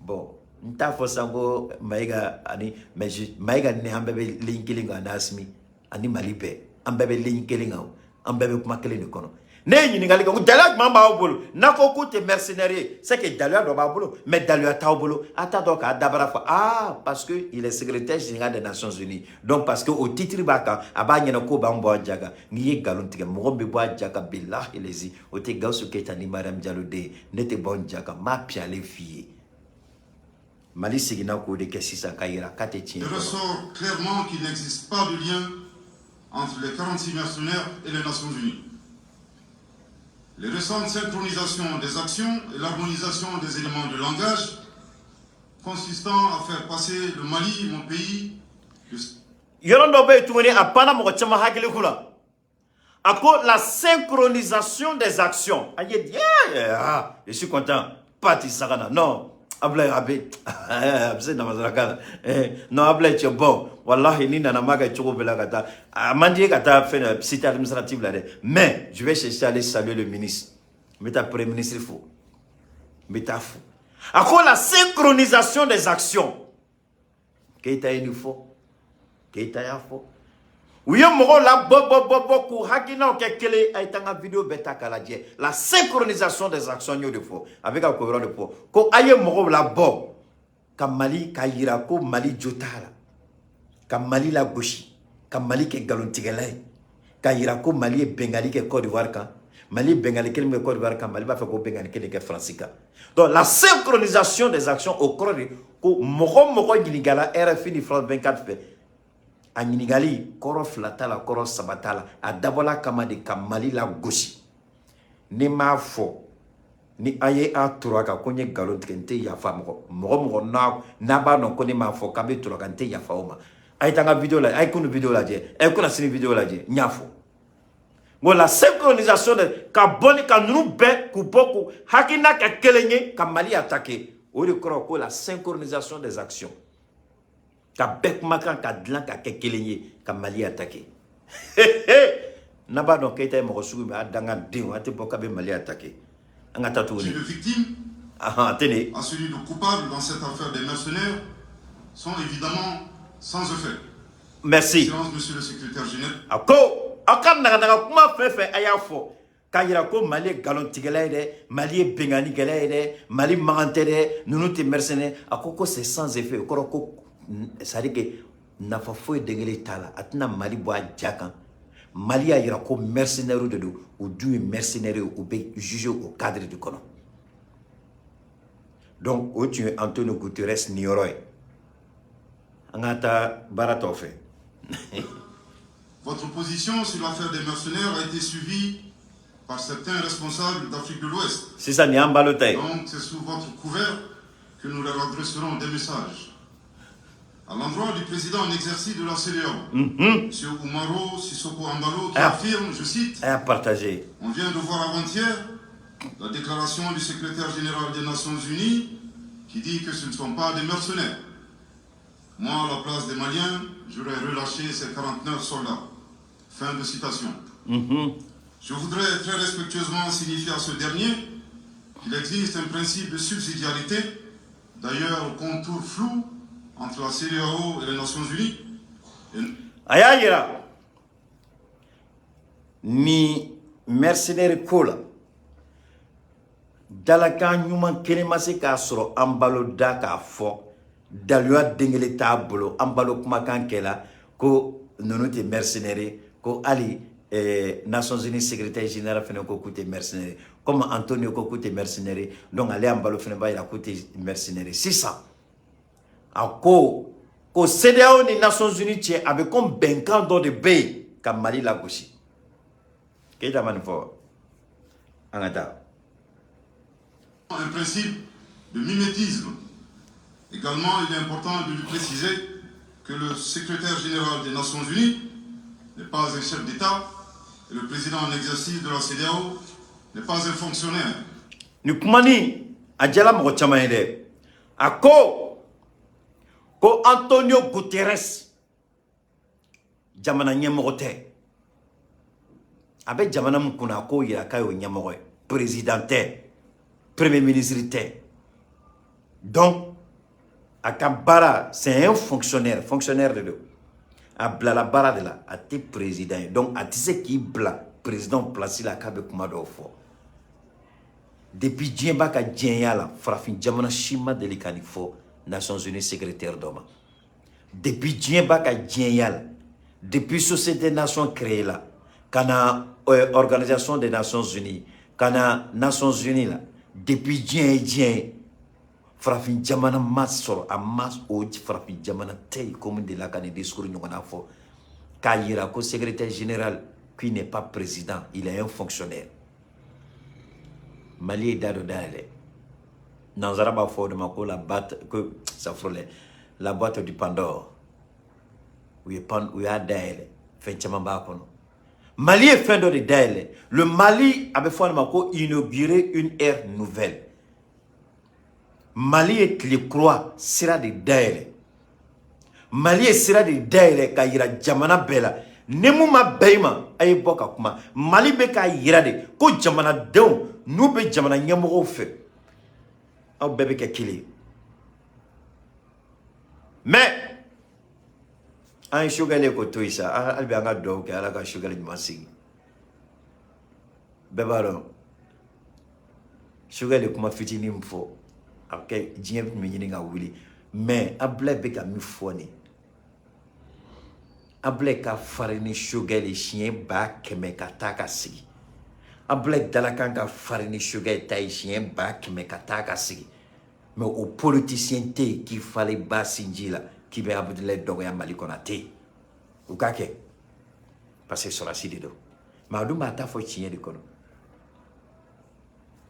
Bon, n t'a fɔ sisan ko Mayiga ani, mais Mayiga ni an bɛɛ bɛ ligne kelen kan, ani Asimi ani Mali bɛɛ, an bɛɛ bɛ ligne kelen kan, an bɛɛ bɛ kuma kelen de kɔnɔ. Ne ye ɲininkali kɛ ko daluya jumɛn b'aw bolo n'a ko k'u tɛ mercenaire ye? C'est que daluya dɔ b'a bolo, mais daluya t'aw bolo, a t'a dɔn k'a dabara fɔ. Ah, parce que il est secrétaire général des Nations Unies, donc parce que o titre b'a kan, a b'a ɲɛna k'o b'an bɔ a ja kan. N'i ye nkalon tigɛ, mɔgɔ min bɛ bɔ a ja kan, bilahi lezi, o tɛ Gawusu Keyita ni Mariam Jalo den ye. Ne tɛ bɔ n ja kan, n b'a piyalen f'i ye. Mali seginna k'o de kɛ sisan k'a yira k'a tɛ tiɲɛ. Il ressort clairement qu'il n'existe pas de lien entre les 46 mercenaires et les Nations Unies. Les récentes synchronisations des actions et l'harmonisation des éléments de langage consistant à faire passer le Mali, mon pays, de Yɔrɔ dɔ bɛ yen tuguni, a panna mɔgɔ caman hakili kunna. A ko la synchronisation des actions. A ye, ah, je suis content. Pati Sagana, non, Ablaye a bɛ, a bɛ se namasarakan na. Non, Ablaye cɛ, bon, wallahi, ni nana ma kɛ cogo bɛɛ la ka taa, a man di ye ka taa fɛn na cité administrative la dɛ, mais je vais chercher à aller saluer le ministre. N bɛ taa premier ministre fo, n bɛ taa fo. A ko la synchronisation des actions. Keyita ye nin fɔ, Keyita y'a fɔ. U ye mɔgɔw la bɔ bɔ bɔ bɔ k'u hakilinaw kɛ kelen. A ye taa n ka vidéo bɛɛ ta k'a lajɛ. La synchronisation des actions, n y'o de fɔ. A bɛ ka ko yɔrɔ de fɔ ko a ye mɔgɔw la bɔ ka Mali ka yira ko Mali jo t'a la, ka Mali lagosi, ka Mali kɛ nkalontigɛla ye, ka yira ko Mali ye bɛngali kɛ Côte d'Ivoire kan. Mali ye bɛngali kelen min kɛ Côte d'Ivoire kan, Mali b'a fɛ k'o bɛngali kelen kɛ Faransi kan. Donc la synchronisation des actions, o kɔrɔ de ko mɔgɔ mɔgɔ ɲininkala RFI ni France 24 fɛ, a ɲininkali kɔrɔ fila t'a la, kɔrɔ saba t'a la, a dabɔla kama de ka Mali lagosi. Ni m'a fɔ ni an ye a tora a kan ko n ye nkalon tigɛ, n tɛ yafa mɔgɔ mɔgɔ mɔgɔ n'a b'a dɔn ko ne m'a fɔ k'an bɛ tora a kan, n tɛ yafa o ma. A ye taa n ka vidéo lajɛ, a ye kunu vidéo lajɛ, a ye kunna sini vidéo lajɛ. N y'a fɔ n ko la synchronisation de ka bɔ ni ka ninnu bɛɛ k'u bɔ k'u hakilina kɛ kelen ye ka Mali attaquer, o de kɔrɔ ko la synchronisation des actions, ka bɛɛ kumakan ka dilan ka kɛ kelen ye ka Mali attaquer. N'a b'a dɔn Keyita ye mɔgɔ sugu min, a dangadenw, a tɛ bɔ k'a bɛ Mali attaquer. An ka taa tuguni. de victime Ahan, a tɛ nin. à celui de coupable dans cette affaire des mercenaires sont évidemment sans effet. Merci. Excellence, Monsieur le secrétaire général, A ko aw ka naganaga kuma fɛn fɛn a y'a fɔ k'a yira ko Mali ye nkalontigɛla ye dɛ, Mali ye benganikɛla ye dɛ, Mali magan tɛ dɛ, ninnu tɛ mercenaire. A ko ko c'est sans effet, o kɔrɔ ko c'est à dire que nafa foyi den kelen t'a la, a tɛna Mali bɔ a ja kan. Mali y'a yira ko mercenaire de don, u dun ye mercenaire ye, u bɛ juger o cadre de kɔnɔ. Donc o tun ye Antonio Guterres niyɔrɔ ye. An ka taa baara tɔ fɛ. Votre position sur l'affaire des mercenaires a été suivie par certains responsables d'Afrique de l'Ouest. Sisan nin y'an balo ta ye. Donc c'est sous votre couvert que nous leur adresserons des messages. À l'endroit du président en exercice de la CEDEAO, M. Umaro Sissoco Embalo, qui Ah. affirme, je cite, A y'a partager. On vient de voir avant-hier la déclaration du secrétaire général des Nations Unies qui dit que ce ne sont pas des mercenaires. Moi, à la place des Maliens, j'aurais relâché ces 49 soldats. Fin de citation. Je voudrais très respectueusement signifier à ce dernier qu'il existe un principe de subsidiarité, d'ailleurs au contour flou entre la CEDEAO et les Nations Unies. Et A y'a yira ni mercenaire ko la, dalakan ɲuman kelen ma se k'a sɔrɔ an balo da k'a fɔ, daluya den kelen t'a bolo. An balo kumakan kɛla ko ninnu tɛ mercenaire ye, ko hali Nations Unies secrétaire général fɛnɛ ko k'u tɛ mercenaire ye, comme Antonio ko k'u tɛ mercenaire ye, donc ale y'an balo fɛnɛ b'a yira k'u tɛ mercenaire ye. Sisan a ko ko CEDEAO ni Nations Unies cɛ, a bɛ comme bɛnkan dɔ de bɛ yen ka Mali lagosi. Keyita ma nin fɔ, an ka taa. Un principe de mimétisme. Également, il est important de lui préciser que le secrétaire général des Nations Unies n'est pas un chef d'État et le président en exercice de la CEDEAO n'est pas un fonctionnaire. Nin kumani a diyala mɔgɔ caman ye dɛ. A ko Ko Antonio Guterres jamana ɲɛmɔgɔ tɛ, a bɛ jamana min kunna, a k'o yira k'a y'o ɲɛmɔgɔ ye. Président tɛ, premier ministre tɛ. Donc a ka baara, c'est un fonctionnaire, fonctionnaire de don, a bilala baara de la, a tɛ président ye. Donc a tɛ se k'i bila président place la k'a bɛ kuma dɔw fɔ. Depuis diɲɛ b'a ka diɲɛya la, farafin jamana si ma deli ka nin fɔ Nations Unies secrétaire dɔ ma. Depuis diɲɛ b'a ka diɲɛya la, depuis Société des Nations créée la ka na Organisation des Nations Unies, ka na Nations Unies la, depuis diɲɛ ye diɲɛ ye, farafin jamana ma sɔrɔ a ma, o farafin jamana tɛ yen ko min delila ka nin discours ɲɔgɔnna fɔ k'a yira ko secrétaire général, qu'il n'est pas président, il est un fonctionnaire. Mali ye da dɔ dayɛlɛ. Nanzara b'a fɔ o de ma ko la boîte, que ça frôlait la boîte du Pandore. U ye pan, u y'a dayɛlɛ, fɛn caman b'a kɔnɔ. Mali ye fɛn dɔ de dayɛlɛ. Le Mali, a bɛ fɔ a ma ko inaugurer une ère nouvelle. Mali ye tile kura sira de dayɛlɛ. Mali ye sira de dayɛlɛ ka yira jamana bɛɛ la. Ni mun ma bɛn i ma, a ye bɔ ka kuma. Mali bɛ k'a yira de ko jamanadenw n'u bɛ jamana ɲɛmɔgɔw fɛ, aw bɛɛ bɛ kɛ kelen ye. Mais an ye Choguel ye k'o to yen sa. Hali bi an ka dugawu kɛ, Ala ka Choguel ɲuman sigi. Bɛɛ b'a dɔn Choguel ye kuma fitinin min fɔ, a bɛ kɛ diɲɛ tun bɛ ɲini ka wuli. Mais Abdoulaye bɛ ka min fɔ nin, Abdoulaye ka farin ni Choguel ye siɲɛ 100 000 ka taa ka sigi. Abdoulaye Dalakan ka farin ni Choguel ta ye siɲɛ 100 000 ka taa ka sigi. Mais o politicien tɛ yen k'i falen ba sinji la k'i bɛ Abdoulaye dɔgɔya Mali kɔnɔ, a tɛ yen. U k'a kɛ parce que sɔrɔsi de don. Mais a dun b'a ta fɔ tiɲɛ de kɔnɔ.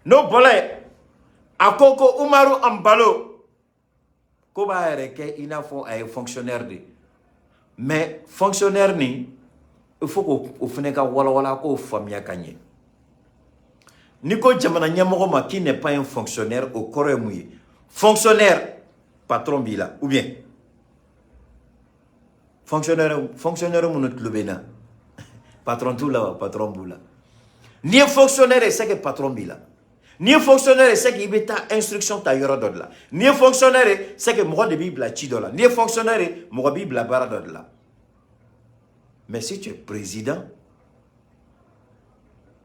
N'o bɔra yen, a ko ko Umaru Embalo ko b'a yɛrɛ kɛ i n'a fɔ a ye fonctionnaire de. Mais fonctionnaire nin, il faut k'o fana ka walawala, k'o faamuya ka ɲɛ. N'i ko jamana ɲɛmɔgɔ ma qui n'est pas un fonctionnaire, o kɔrɔ ye mun ye? Fonctionnaire, patron b'i la, ou bien fonctionnaire, fonctionnaire minnu tulo bɛ n na, patron t'u la wa? Patron b'u la. N'i ye fonctionnaire ye, c'est que patron b'i la. N'i ye fonctionnaire ye, c'est que i bɛ taa instruction ta yɔrɔ dɔ de la. N'i ye fonctionnaire ye, c'est que mɔgɔ de b'i bila ci dɔ la. N'i ye fonctionnaire ye, mɔgɔ b'i bila baara dɔ de la. Mais si tu es président,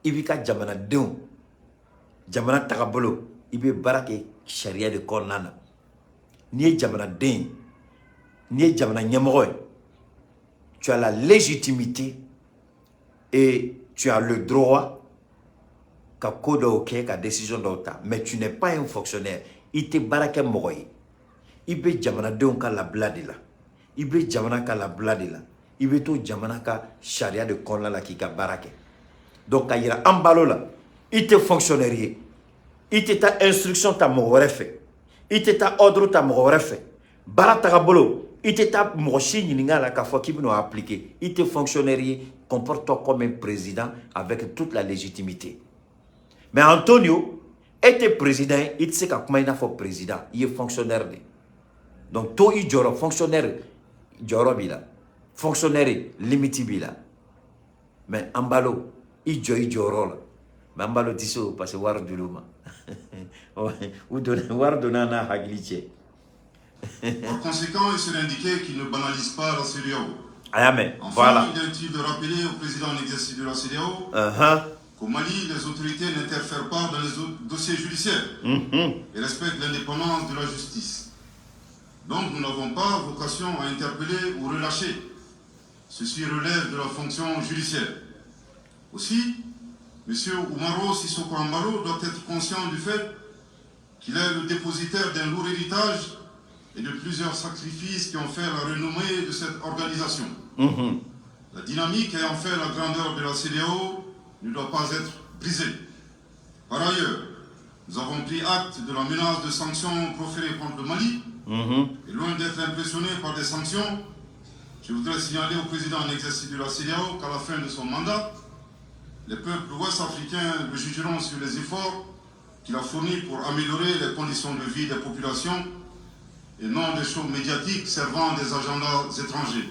i b'i ka jamanadenw, jamana tagabolo, i bɛ baara kɛ sariya de kɔnɔna na. N'i ye jamanaden ye, n'i ye jamana ɲɛmɔgɔ ye, tu as la légitimité et tu as le droit ka ko dɔw kɛ, ka décision dɔw ta. Mais tu n'es pas un fonctionnaire. I tɛ baara kɛ mɔgɔ ye. I bɛ jamanadenw ka labila de la, i bɛ jamana ka labila de la, i bɛ to jamana ka sariya de kɔnɔna la k'i ka baara kɛ. Donc ka yira Embalo la, i tɛ fonctionnaire ye, i tɛ taa instruction ta mɔgɔ wɛrɛ fɛ, i tɛ taa ordre ta mɔgɔ wɛrɛ fɛ. Baara tagabolo, i tɛ taa mɔgɔ si ɲininka la k'a fɔ k'i bɛn'o appliquer. I tɛ fonctionnaire ye. Comporte-toi comme un président avec toute la légitimité. Mais Antonio, e tɛ président ye, i tɛ se ka kuma i n'a fɔ président. I ye fonctionnaire de. Donc to i jɔyɔrɔ, fonctionnaire jɔyɔrɔ b'i la, fonctionnaire limite b'i la. Mais Embalo, i jɔ i jɔyɔrɔ la. Mais Embalo tɛ se o, parce que wari dir'u ma, u donna, wari donna n'a hakili cɛ. Par conséquent, il serait indiqué qu'il ne banalise pas la CEDEAO. A y'a mɛn. Enfin, voilà. il est utile de rappeler au président en exercice de la CEDEAO qu'au Mali, les autorités n'interfèrent pas dans les autres dossiers judiciaires et respectent l'indépendance de la justice. Donc, nous n'avons pas vocation à interpeller ou relâcher. Ceci relève de la fonction judiciaire. Aussi, M. Umaro Sissoco Embalo doit être conscient du fait qu'il est le dépositaire d'un lourd héritage et de plusieurs sacrifices qui ont fait la renommée de cette organisation. La dynamique ayant fait la grandeur de la CEDEAO ne doit pas être brisée. Par ailleurs, nous avons pris acte de la menace de sanctions proférée contre le Mali. Et loin d'être impressionné par des sanctions, je voudrais signaler au président en exercice de la CEDEAO qu'à la fin de son mandat, les peuples ouest-africains le jugeront sur les efforts qu'il a fournis pour améliorer les conditions de vie des populations. et non des shows médiatiques servant des agendas étrangers.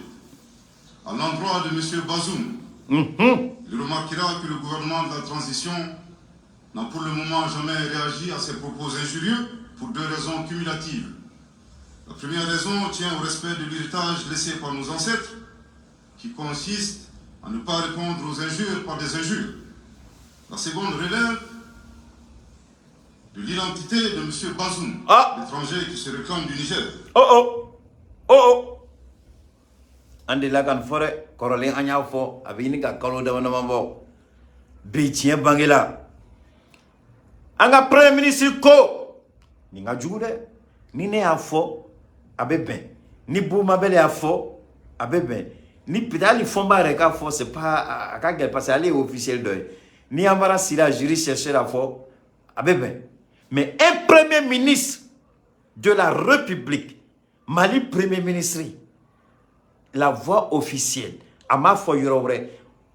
À l'endroit de M. Bazoum, il remarquera que le gouvernement de la transition n'a pour le moment jamais réagi à ses propos injurieux pour deux raisons cumulatives. La première raison tient au respect de l'héritage laissé par nos ancêtres, qui consiste à ne pas répondre aux injures par des injures. La seconde relève de l'identité de M. Bazoum, Ah. l'étranger qui se réclame du Niger. Oh oh, oh oh, an delila ka nin fɔ dɛ. Kɔrɔlen an y'a fɔ, a bɛ ɲini ka kalo dama dama bɔ. Bi tiɲɛ bangela. An ka premier ministre ko nin ka jugu dɛ. Ni ne y'a fɔ, a bɛ bɛn. Ni Bumabel y'a fɔ, a bɛ bɛn. Ni peut-être hali Fɔnba yɛrɛ k'a fɔ, c'est pas a ka gɛlɛn, parce que ale ye officiel dɔ ye. Ni Amara Sira, juriste chercheur, a fɔ, a bɛ bɛn. Mais un premier ministre de la République, Mali premier ministre, la voix officielle, a m'a fɔ yɔrɔ wɛrɛ,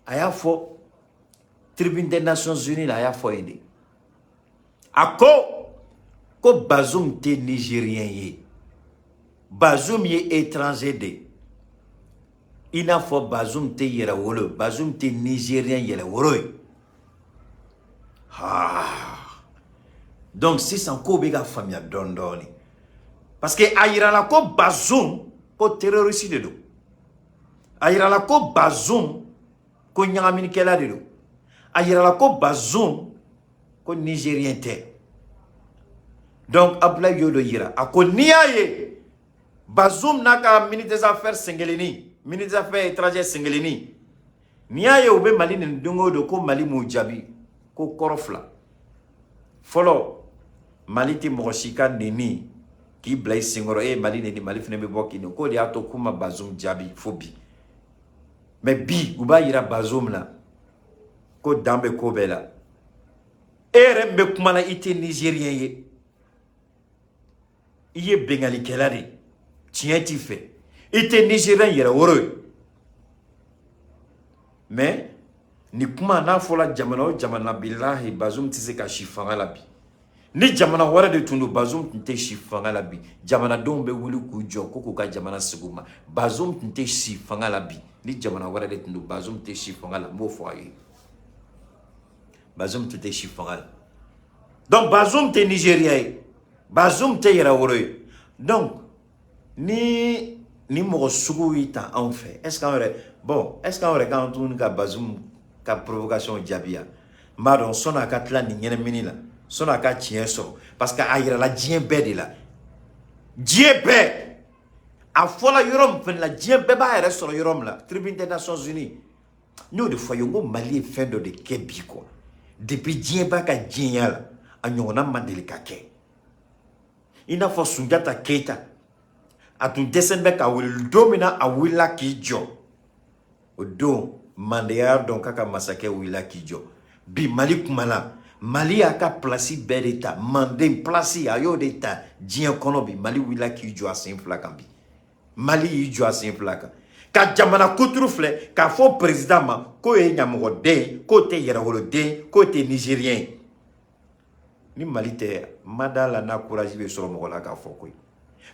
a y'a fɔ tribune des Nations Unies la, a y'a fɔ yen de. A ko ko Bazoum tɛ Nigérien ye, Bazoum ye étranger de ye. I n'a fɔ Bazoum tɛ yɛrɛwolo, Bazoum tɛ Nigérien yɛrɛwolo ye. Ah. Donc sisan kow bɛ ka faamuya dɔɔni dɔɔni, parce que a yirala ko Bazoum ko terroriste de don, a yirala ko Bazoum ko ɲagaminikɛla de don, a yirala ko Bazoum ko Nigérien tɛ. Donc Abdoulaye y'o de yira. A ko n'i y'a ye Bazoum n'a ka ministre des Affaires senkelenni, ministre des Affaires étrangères senkelenni, n'i y'a ye u bɛ Mali nin don o don, ko Mali m'u jaabi, ko kɔrɔ fila. Fɔlɔ, Mali tɛ mɔgɔ si ka neni k'i bila i senkɔrɔ. E ye Mali neni, Mali fana bɛ bɔ k'i neni. K'o de y'a to k'u ma Bazoum jaabi fo bi. Mais bi u b'a yira Bazoum la ko dan bɛ ko bɛɛ la. E yɛrɛ min bɛ kuma la, i tɛ Nigérien ye, i ye bengalikɛla de ye, tiɲɛ t'i fɛ, i tɛ Nigérien yɛrɛ woro ye. Mais nin kuma n'a fɔla jamana o jamana, bilahi, Bazoum tɛ se ka si fanga la bi. Ni jamana wɛrɛ de tun don, Bazoum tun tɛ si fanga la bi. Jamanadenw bɛ wuli k'u jɔ ko k'u ka jamana sigi u ma. Bazoum tun tɛ si fanga la bi. Ni jamana wɛrɛ de tun don, Bazoum tɛ si fanga la. N b'o fɔ aw ye, Bazoum tun tɛ si fanga la. Donc Bazoum tɛ Nigérien ye, Bazoum tɛ yɛrɛwolo ye. Donc ni mɔgɔ sugu y'i ta anw fɛ, est ce que anw yɛrɛ, bon, est ce que anw yɛrɛ k'an tuguni ka Bazoum ka provocation jaabi yan? N b'a dɔn sɔnni a ka tila nin ɲɛnamini la, sɔnni a ka tiɲɛ sɔrɔ, parce que a yirala diɲɛ bɛɛ de la. Diɲɛ bɛɛ a fɔla yɔrɔ min fɛnɛ la, diɲɛ bɛɛ b'a yɛrɛ sɔrɔ yɔrɔ min la, tribune des Nations Unies. N y'o de fɔ a ye, n ko Mali ye fɛn dɔ de kɛ bi quoi. Depuis diɲɛ b'a ka diɲɛya la, a ɲɔgɔnna ma deli ka kɛ. I n'a fɔ Sunjata Keyita, a tun dɛsɛlen bɛ ka wuli. Don min na a wulila k'i jɔ, o don Mandenya y'a dɔn k'a ka masakɛ wulila k'i jɔ. Bi Mali kumana, Mali y'a ka place bɛɛ de ta. Manden place, a y'o de ta diɲɛ kɔnɔ. Bi Mali wulila k'i jɔ a sen fila kan. Bi Mali y'i jɔ a sen fila kan ka jamana kuturu filɛ k'a fɔ président ma k'o ye ɲamɔgɔden ye, k'o tɛ yɛrɛwoloden, k'o tɛ Nigérien ye. Ni Mali tɛ, ma da la n'a courage bɛ sɔrɔ mɔgɔ la k'a fɔ koyi.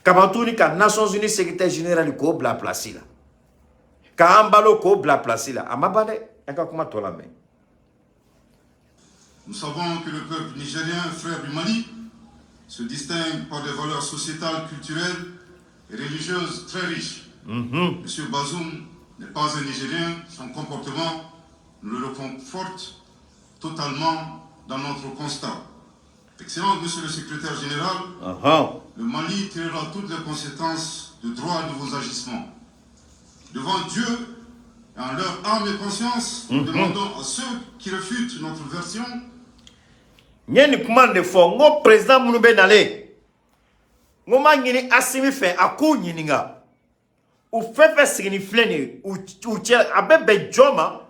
Kaban tuguni ka Nations Unies secrétaire général k'o bila place la, k'an balo k'o bila place la, a ma ban dɛ. An ka kuma tɔ lamɛn. Nous savons que le peuple nigérien, frère du Mali, se distingue par des valeurs sociétales, culturelles et religieuses très riches. Monsieur Bazoum n'est pas un Nigérien, son comportement nous le réconforte totalement dans notre constat. Excellence, Monsieur le Secrétaire général, le Mali tirera toutes les conséquences de droit de vos agissements. Devant Dieu et en leur âme et conscience, nous demandons à ceux qui réfutent notre version N ye nin kuma de fɔ, n ko président minnu bɛ nalen, n ko n b'a ɲini Asimi fɛ, a k'u ɲininka. U fɛn fɛn sigini filɛ nin ye, u cɛ a bɛ bɛn jɔn ma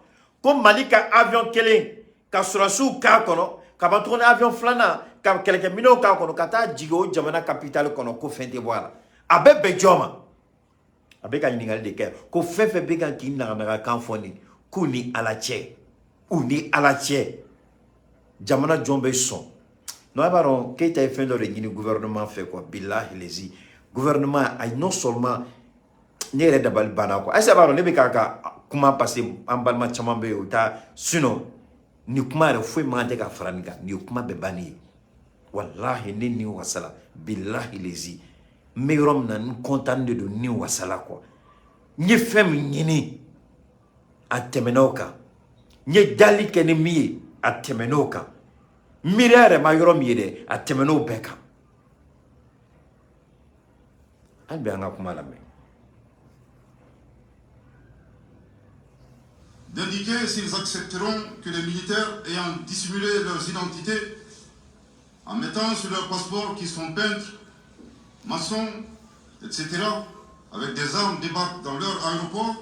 ko Mali ka avion kelen ka sɔrɔsiw k'a kɔnɔ, ka ban tuguni avion filanan ka kɛlɛkɛminɛnw k'a kɔnɔ, ka taa jigin o jamana capitale kɔnɔ, ko fɛn tɛ bɔ a la? A bɛ bɛn jɔn ma? A bɛ ka ɲininkali de kɛ ko fɛn fɛn bɛ kan k'i naganaga kan fɔ nin, k'u ni Ala cɛ, u ni Ala cɛ, jamana jɔn bɛ sɔn? Non, a b'a dɔn Keyita ye fɛn dɔ de ɲini gouvernement fɛ quoi. Bilahi lezi. Gouvernement a non seulement ne yɛrɛ dabali banna quoi. Ayisa b'a dɔn ne bɛ k'a ka kuma parce que an balima caman bɛ yen, o t'a. Sinon nin kuma yɛrɛ foyi man kan tɛ ka fara nin kan. Nin ye kuma bɛɛ bannen ye. Walahi, ne ni wasala, bilahi lezi, n bɛ yɔrɔ min na, n content de don, ni wasala quoi. N ye fɛn min ɲini, a tɛmɛna o kan. N ye dali kɛ ni min ye, a tɛmɛna o kan. Miiriya yɛrɛ ma yɔrɔ min ye dɛ, a tɛmɛna o bɛɛ kan. Hali bi an ka kuma lamɛn. D'indiquer s'ils accepteront que les militaires ayant dissimulé leurs identités en mettant sur leur passeport qu'ils sont peintres, maçons, etc., avec des armes débarquent dans leur aéroport,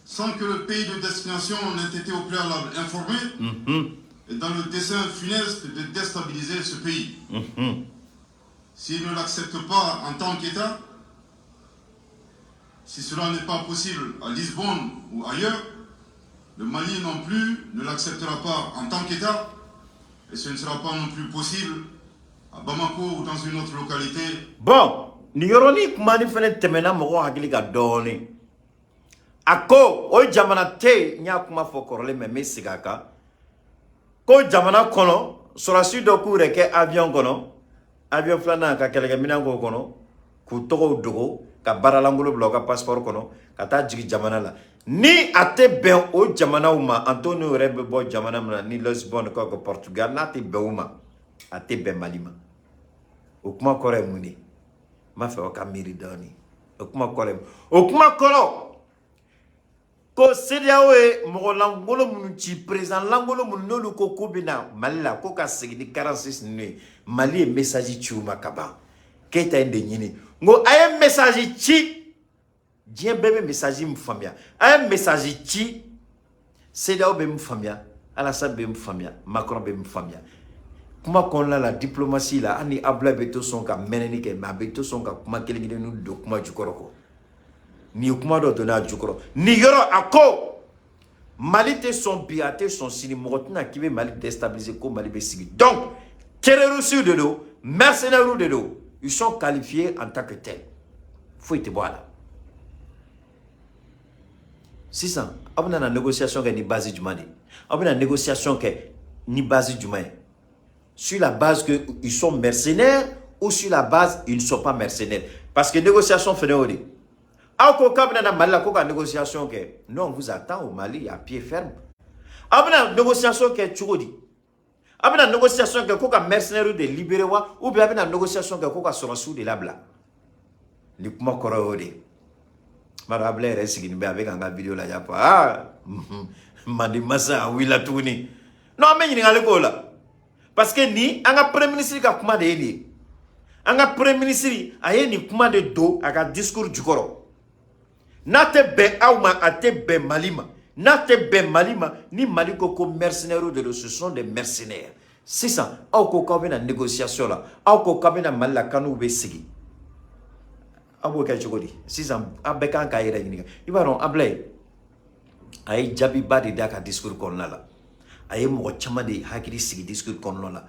sans que le pays de destination n'ait été au préalable informé, et dans le dessein funeste de déstabiliser ce pays. S'ils ne l'acceptent pas en tant qu'État, si cela n'est pas possible à Lisbonne ou ailleurs, le Mali non plus ne l'acceptera pas en tant qu'État, et ce ne sera pas non plus possible à Bamako ou dans une autre localité. Bon, nin yɔrɔnin kuma ni fɛnɛ tɛmɛna mɔgɔw hakili kan dɔɔnin. A ko o jamana tɛ yen, n y'a kuma fɔ kɔrɔlen, mɛ n bɛ segin a kan, ko jamana kɔnɔ sɔrɔdasi dɔ k'u yɛrɛ kɛ avion kɔnɔ, avion filanan ka kɛlɛkɛminɛn k'o kɔnɔ, k'u tɔgɔw dogo, ka baaralankolon bila u ka passeport kɔnɔ, ka taa jigin jamana la. Ni a tɛ bɛn o jamanaw ma, Antonio yɛrɛ bɛ bɔ jamana min na ni Lisbonne ko Portugal, n'a tɛ bɛn o ma, a tɛ bɛn Mali ma. O kuma kɔrɔ ye mun de ye? N b'a fɛ aw ka miiri dɔɔnin. O kuma kɔrɔ ye mun? O kuma kɔrɔ ko CEDEAO ye mɔgɔ lankolon minnu ci, président lankolon minnu n'olu ko k'u bɛ na Mali la ko ka segin ni 46 ninnu ye, Mali ye message ci u ma ka ban. Keyita ye de ɲini, n ko a ye message ci, diɲɛ bɛɛ bɛ message min faamuya. A ye message ci, CEDEAO bɛ min faamuya, Alassane bɛ min faamuya, Macron bɛ min faamuya. Kuma kɔnɔna la, diplomatie la, hali ni Abdoulaye bɛ to sɔn ka mɛnɛni kɛ, mais a bɛ to sɔn ka kuma kelen kelenninw don kuma jukɔrɔ kɔ. Nin ye kuma dɔ donna a jukɔrɔ nin yɔrɔ. A ko Mali tɛ sɔn bi, a tɛ sɔn sini, mɔgɔ tɛna k'i bɛ Mali déstabiliser ko Mali bɛ sigi. Donc terroristes de don, mercenaires de don, ils sont qualifiés en tant que tels, foyi tɛ bɔ a la. Sisan aw bɛna na négociation kɛ ni base jumɛn de ye? Aw bɛna négociation kɛ ni base jumɛn ye? Sur la base que ils sont mercenaires ou sur la base ils ne sont pas mercenaires? Parce que négociation fɛnɛ y'o de ye. Aw ko k'a bɛna na Mali la ko ka négociation kɛ, nous on vous attend au Mali à pied ferme. Aw bɛna négociation kɛ cogo di? Aw bɛna négociation kɛ ko ka mercenaires de libérer wa, ou bien aw bɛna négociation kɛ ko ka sɔrɔdasiw de labila? Ni kuma kɔrɔ y'o de ye. B'a dɔn Ablaye yɛrɛ sigilen bɛ, a bɛ ka n ka vidéo lajɛ, a fɔ aa, mandi masa a wulila tuguni. Non, an bɛ ɲininkali k'o la parce que ni an ka premier ministre ka kuma de ye nin ye. An ka premier ministre a ye nin kuma de don a ka discours jukɔrɔ. N'a tɛ bɛn aw ma, a tɛ bɛn Mali ma. N'a tɛ bɛn Mali ma, ni Mali ko ko mercenaires de don, ce sont des mercenaires. Sisan aw ko k'aw bɛna négociation la, aw ko k'aw bɛna Mali la k'an n'u bɛ sigi, aw b'o kɛ cogo di? Sisan aw bɛɛ kan k'a yɛrɛ ɲininka. I b'a dɔn Ablaye a ye jaabiba de d'a ka discours kɔnɔna la. A ye mɔgɔ caman de hakili sigi discours kɔnɔna la.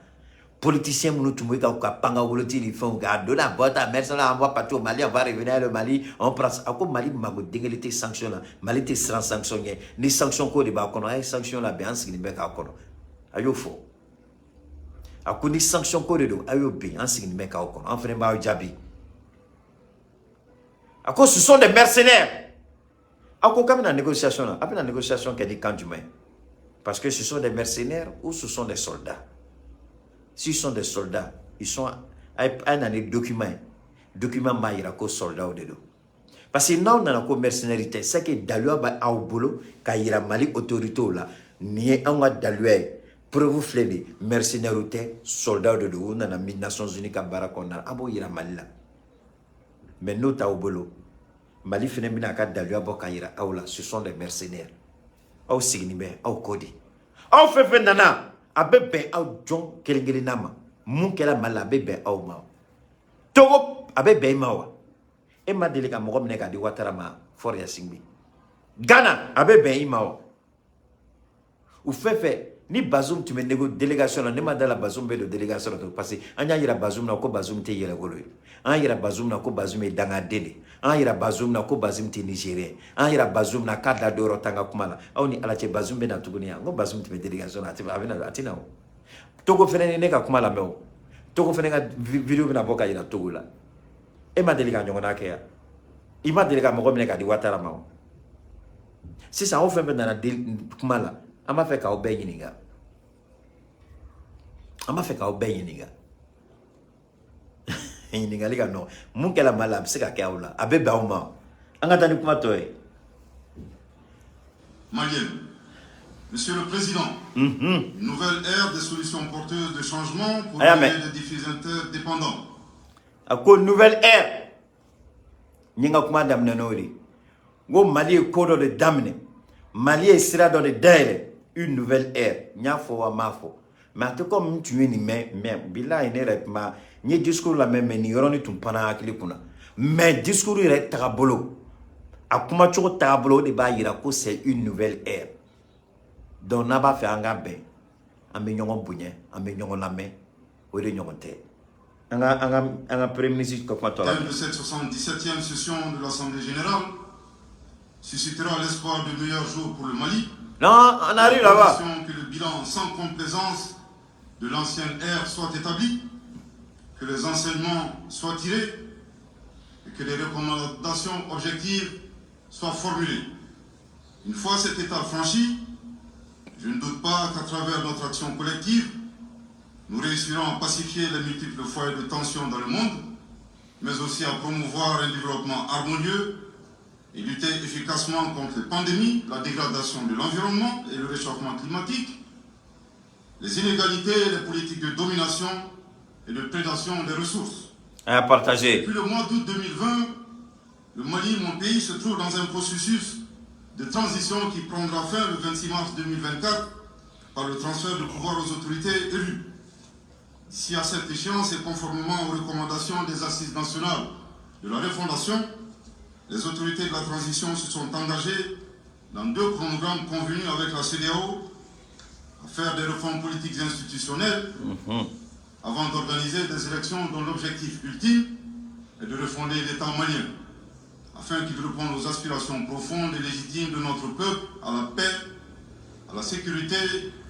Politicien minnu tun bɛ ka panga woloti ni fɛnw kɛ, a donna a bɔ ta mercenaires, on va partir au Mali, on va revenir le Mali, on prend. A ko Mali mago den kelen tɛ sanction la, Mali tɛ siran sanction ɲɛ. Ni sanction ko de b'a kɔnɔ, a ye sanction labɛn, an sigilen bɛ k'a kɔnɔ. A y'o fɔ. A ko ni sanction ko de don, a y'o bin, an sigilen bɛ k'aw kɔnɔ, an fana b'aw jaabi. A ko ce sont des mercenaires. Aw ko k'a bɛna négociation la, a bɛna négociation kɛ ni kan jumɛn ye? Parce que ce sont des mercenaires ou ce sont des soldats? S'ils sont des soldats, ils sont a ye na ni document ye, document b'a yira ko soldats de don. Parce que n'aw nana ko mercenaire tɛ, c'est que daluya bɛ aw bolo k'a yira Mali autorités la. Nin ye anw ka daluya ye, preuve filɛ nin ye, mercenaires tɛ, soldats de don, u nana Nations Unies ka baara kɔnɔna la, a b'o yira Mali la. Mais n'o t'aw bolo, Mali fana bɛna a ka daluya bɔ k'a yira aw la, ce sont des mercenaires. Aw sigilen bɛ aw kɔ de. Aw fɛn fɛn nana, a bɛ bɛn aw jɔn kelen kelenna ma. Mun kɛra Mali la, a bɛ bɛn aw ma. Togo, a bɛ bɛn i ma wa? E ma deli ka mɔgɔ minɛ k'a di Ouattara ma, Faure Gnassingbé. Ghana, a bɛ bɛn i ma wa? U fɛn fɛn Ni Bazoum tun bɛ négo délégation na, ne ma da la Bazoum bɛ don délégation na, parce que an y'a yira Bazoum na ko Bazoum tɛ yɛrɛwolo ye. An y'a yira Bazoum na ko Bazoum ye dangaden de. An y'a yira Bazoum na ko Bazoum tɛ Nigérien. An y'a yira Bazoum na k'a da dɔ yɔrɔ t'an ka kuma la. Aw ni Ala cɛ, Bazoum bɛ na tuguni yan? N ko Bazoum tun bɛ délégation na, a tɛ, a bɛ na, a tɛ na o. Togo fɛnɛ ni ne ka kuma lamɛn o. Togo fɛnɛ ka vidéo bɛna bɔ ka yira Togo la. E ma deli ka ɲɔgɔnna kɛ yan? I ma deli ka mɔgɔ minɛ ka di Ouattara ma o? Sisan, aw fɛn fɛn nana kuma la, an b'a fɛ k'aw bɛɛ ɲininka, an b'a fɛ k'aw bɛɛ ɲininka. Ɲininkali ka nɔgɔn. Mun kɛla Mali la, a bɛ se ka kɛ aw la? A bɛ bɛn aw ma? An ka taa ni kuma tɔ ye. Malienne. Monsieur le Président, une nouvelle ère des solutions porteuses de changement pour Aïe, relever les défis interdépendants. A ko nouvelle ère. N ye n ka kuma daminɛ n'o de ye. N ko Mali ye ko dɔ de daminɛ, Mali ye sira dɔ de dayɛlɛ, une nouvelle ère. N y'a fɔ wa, n m'a fɔ? Mais a tɛ komi n tun ye nin mɛn. Mais bilahi, ne yɛrɛ kuma, n ye discours lamɛn, mais nin yɔrɔnin tun panna hakili kunna. Mais discours yɛrɛ tagabolo, a kumacogo tagabolo, o de b'a yira ko c'est une nouvelle ère. Donc n'a b'a fɛ an ka bɛn, an bɛ ɲɔgɔn bonya, an bɛ ɲɔgɔn lamɛn, o de ɲɔgɔn tɛ. An ka premier ministre ka kuma tɔ la. Thème de cette 77e session de l'Assemblée générale suscitera l'espoir de meilleurs jours pour le Mali. Non, on arrive là-bas. Condition que le bilan sans complaisance de l'ancienne ère soit établi, que les enseignements soient tirés et que les recommandations objectives soient formulées. Une fois cette étape franchie, je ne doute pas qu'à travers notre action collective, nous réussirons à pacifier les multiples foyers de tension dans le monde, mais aussi à promouvoir un développement harmonieux et lutter efficacement contre les pandémies, la dégradation de l'environnement et le réchauffement climatique, les inégalités, les politiques de domination et de prédation des ressources. À partager. Depuis le mois d'août 2020, le Mali, mon pays, se trouve dans un processus de transition qui prendra fin le 26 mars 2024 par le transfert de pouvoir aux autorités élues. D'ici à cette échéance et conformément aux recommandations des assises nationales de la refondation, les autorités de la transition se sont engagées dans deux chronogrammes convenus avec la CEDEAO à faire des réformes politiques et institutionnelles avant d'organiser des élections dont l'objectif ultime est de refonder l'État malien afin qu'il réponde aux aspirations profondes et légitimes de notre peuple à la paix, à la sécurité,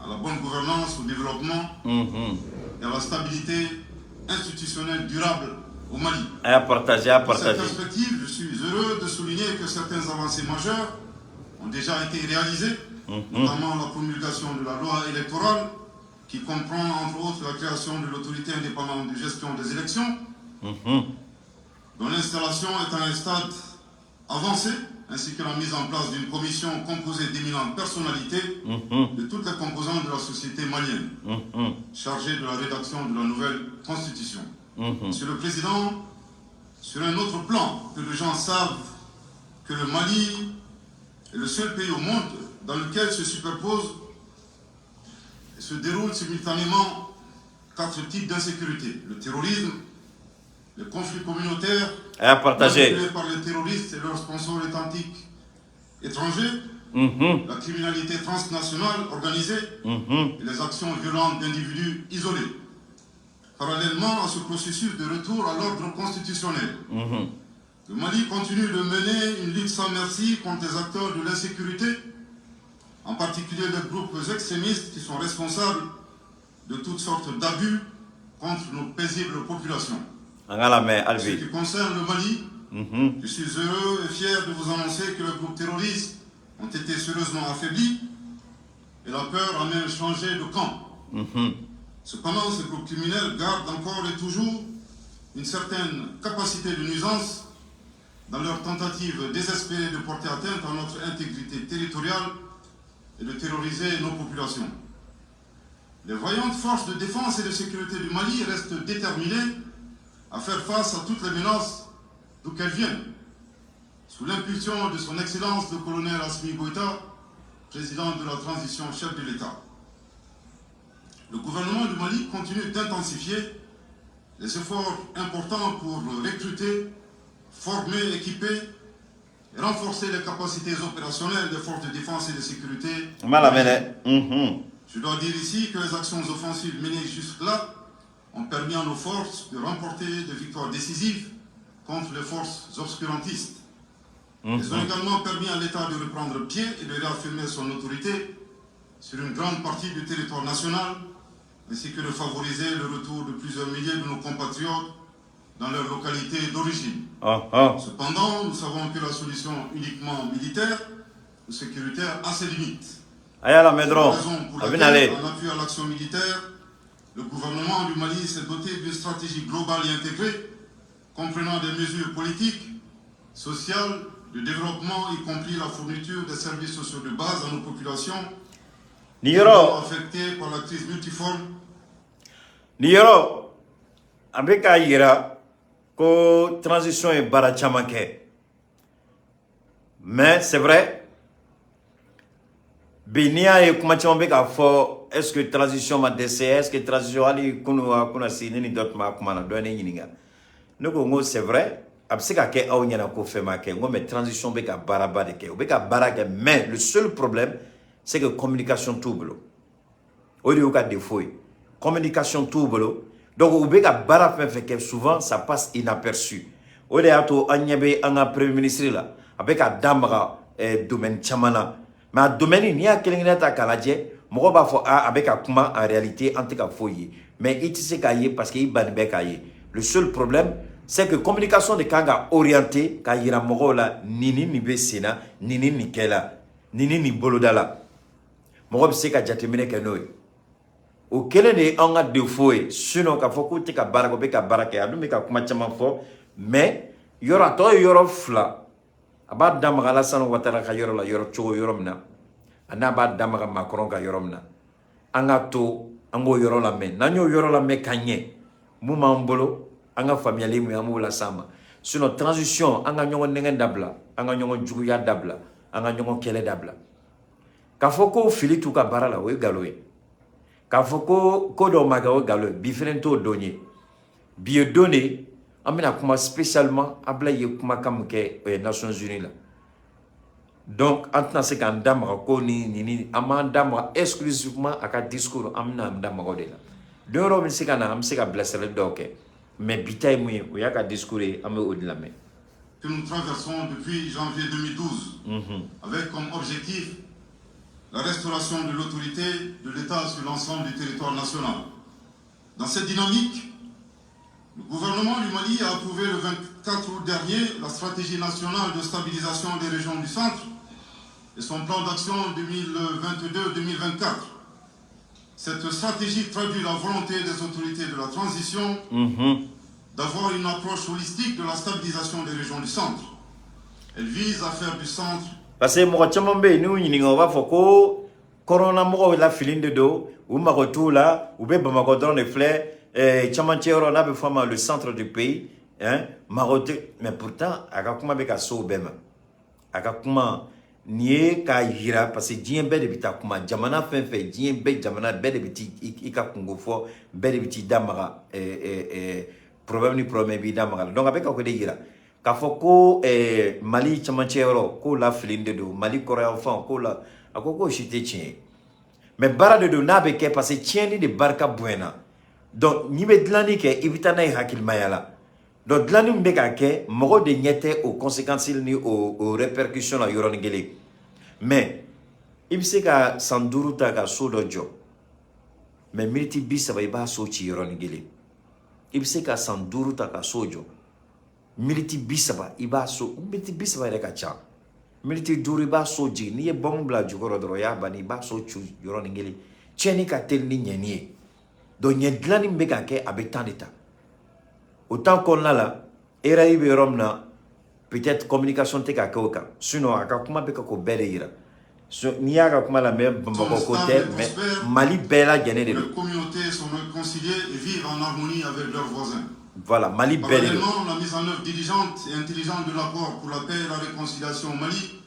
à la bonne gouvernance, au développement et à la stabilité institutionnelle durable au Mali. À partager, à Dans cette partager. Perspective, je suis heureux de souligner que certaines avancées majeures ont déjà été réalisées, notamment la promulgation de la loi électorale, qui comprend entre autres la création de l'autorité indépendante de gestion des élections, dont l'installation est à un stade avancé, ainsi que la mise en place d'une commission composée d'éminentes personnalités de toutes les composantes de la société malienne, chargée de la rédaction de la nouvelle constitution. Monsieur le Président, sur un autre plan, que les gens savent que le Mali est le seul pays au monde dans lequel se superposent et se déroulent simultanément quatre types d'insécurité. Le terrorisme, les conflits communautaires À partager. Manipulés par les terroristes et leurs sponsors étatiques étrangers, la criminalité transnationale organisée et les actions violentes d'individus isolés. Parallèlement à ce processus de retour à l'ordre constitutionnel, le Mali continue de mener une lutte sans merci contre les acteurs de l'insécurité, en particulier les groupes extrémistes qui sont responsables de toutes sortes d'abus contre nos paisibles populations. An ka lamɛn hali Ce bi. Qui concerne le Mali, je suis heureux et fier de vous annoncer que les groupes terroristes ont été sérieusement affaiblis et la peur a même changé de camp. Cependant, ces groupes criminels gardent encore et toujours une certaine capacité de nuisance dans leur tentative désespérée de porter atteinte à notre intégrité territoriale et de terroriser nos populations. Les vaillantes forces de défense et de sécurité du Mali restent déterminées à faire face à toutes les menaces d'où qu'elles viennent. Sous l'impulsion de son Excellence le colonel Assimi Goïta, président de la transition, chef de l'État. Le gouvernement du Mali continue d'intensifier les efforts importants pour recruter, former, équiper et renforcer les capacités opérationnelles des forces de défense et de sécurité. An b'a lamɛn dɛ. Je dois dire ici que les actions offensives menées jusque-là ont permis à nos forces de remporter des victoires décisives contre les forces obscurantistes. Elles ont également permis à l'État de reprendre pied et de réaffirmer son autorité sur une grande partie du territoire national, ainsi que de favoriser le retour de plusieurs milliers de nos compatriotes dans leur localité d'origine. Cependant, nous savons que la solution uniquement militaire ou sécuritaire a ses limites. A y'a lamɛn dɔrɔn Raison pour a bɛ laquelle, nalen. en appui à l'action militaire, le gouvernement du Mali s'est doté d'une stratégie globale et intégrée, comprenant des mesures politiques, sociales, de développement, y compris la fourniture des services sociaux de base à nos populations Nin yɔrɔ affectées par la crise multiforme. Nin yɔrɔ a bɛ k'a yira ko transition ye baara caman kɛ, mais c'est vrai, bi n'i y'a ye kuma caman bɛ k'a fɔ, est ce que transition ma dɛsɛ, est ce que transition, hali kunu a kunna si ne ni dɔ tun b'a kuma na, dɔ ye ne ɲininka, ne ko n ko c'est vrai, a bɛ se ka kɛ aw ɲɛna ko fɛn ma kɛ. N ko mais transition bɛ ka baaraba de kɛ, u bɛ ka baara kɛ, mais le seul problème, c'est que communication t'u bolo. O de y'u ka défaut ye, communication t'u bolo. Donc u bɛ ka baara fɛn fɛn kɛ, souvent ça passe inaperçu. O de y'a to an ɲɛ bɛ an ka premier ministre la, a bɛ ka da maga domaine caman na, mais a domaine, n'i y'a kelen kelen ta k'a lajɛ, mɔgɔw b'a fɔ a bɛ ka kuma, en réalité an tɛ ka foyi ye. Mais i tɛ se k'a ye parce que i banni bɛ k'a ye. Le seul problème, c'est que communication de kan ka orienter k'a yira mɔgɔw la nin ni nin bɛ sen na, nin ni nin kɛla, nin ni nin boloda la, mɔgɔ bɛ se ka jateminɛ kɛ n'o ye. O kelen de ye an ka défaut ye. Sinon k'a fɔ k'u tɛ ka baara kɛ, u bɛ ka baara kɛ. A dun bɛ ka kuma caman fɔ, mais yɔrɔ a tɔ ye yɔrɔ fila, a b'a da maga Alassane Ouattara ka yɔrɔ la yɔrɔ cogo yɔrɔ min na, a n'a b'a da maga Macron ka yɔrɔ min na. An ka to an k'o yɔrɔ lamɛn. N'an y'o yɔrɔ lamɛn ka ɲɛ, mun b'an bolo, an ka faamuyali mun ye, an b'o las'an ma. Sinon transition, an ka ɲɔgɔn nɛgɛn dabila, an ka ɲɔgɔn juguya dabila, an ka ɲɔgɔn kɛlɛ dabila. K'a fɔ ko fili t'u ka baara la, o ye nkalon ye. K'a fɔ ko ko dɔw ma kɛ, o ye nkalon ye. Bi fɛnɛ t'o don ye, bi ye don de an bɛna kuma spécialement. Ablaye ye kumakan min kɛ Nations Unies la, donc an tɛna se k'an da maga ko ni nin ni, an b'an da maga exclusivement a ka discours, an bɛna an da maga o de la. Don yɔrɔ bɛ se ka na, an bɛ se ka bilasirali dɔw kɛ, mais bi ta ye mun ye, o y'a ka discours ye, an bɛ o de lamɛn. Que nous traversons depuis janvier 2012, avec comme objectif la restauration de l'autorité de l'État sur l'ensemble du territoire national. Dans cette dynamique, le gouvernement du Mali a approuvé le 24 août dernier la stratégie nationale de stabilisation des régions du centre et son plan d'action 2022-2024. Cette stratégie traduit la volonté des autorités de la transition d'avoir une approche holistique de la stabilisation des régions du centre. Elle vise à faire du centre Parce que mɔgɔ caman bɛ yen, n'u ɲininka, u b'a fɔ ko kɔrɔnamɔgɔw lafili de don, u mago t'u la, u bɛ Bamakɔ dɔrɔn de filɛ, camancɛ yɔrɔ n'a bɛ fɔ a ma le centre du pays, hein, mago tɛ. Mais pourtant a ka kuma bɛ ka se o bɛɛ ma. A ka kuma nin ye k'a yira, parce que diɲɛ bɛɛ de bɛ taa kuma, jamana fɛn fɛn, diɲɛ bɛɛ, jamana bɛɛ de bɛ t'i ka kungo fɔ, bɛɛ de bɛ t'i da maga problème ni problème b'i da maga la. Donc a bɛ ka o de yira k'a fɔ ko Mali camancɛ yɔrɔ k'o lafili de don, Mali kɔrɔyanfan k'o la, a ko k'o si tɛ tiɲɛ ye, mais baara de don n'a bɛ kɛ, parce que tiɲɛni de barika bonyana. Donc n'i bɛ dilanni kɛ, i bɛ taa n'a ye hakilimaya la. Donc dilanni min bɛ ka kɛ, mɔgɔw de ɲɛ tɛ o conséquences ni o répercussions la yɔrɔnin kelen. Mais i bɛ se ka san 5 ta ka so dɔ jɔ, mais miniti 30 i b'a so ci yɔrɔnin kelen. I bɛ se ka san 5 ta ka so jɔ, miniti 30 i b'a so, miniti 30 yɛrɛ ka ca, miniti 5 i b'a so jigin. N'i ye bɔnbu bila jukɔrɔ dɔrɔn, i y'a banni, i b'a so ci yɔrɔnin kelen. Tiɲɛni ka teli ni ɲɛni ye. Donc ɲɛ dilanni min bɛ ka kɛ, a bɛ temps de ta. O temps kɔnɔna la, erreur bɛ yɔrɔ min na, peut-être communication tɛ ka kɛ o kan. Sinon a ka kuma bɛ ka k'o bɛɛ de yira. N'i y'a ka kuma lamɛn, Bamakɔ ko tɛ, mais Mali bɛɛ lajɛlen de don. Les communautés sont réconciliées et vivent en harmonie avec leurs voisins. Voilà, Mali bɛɛ de don. Parallèlement, la mise en œuvre diligente et intelligente de l'accord pour la paix et la réconciliation au Mali,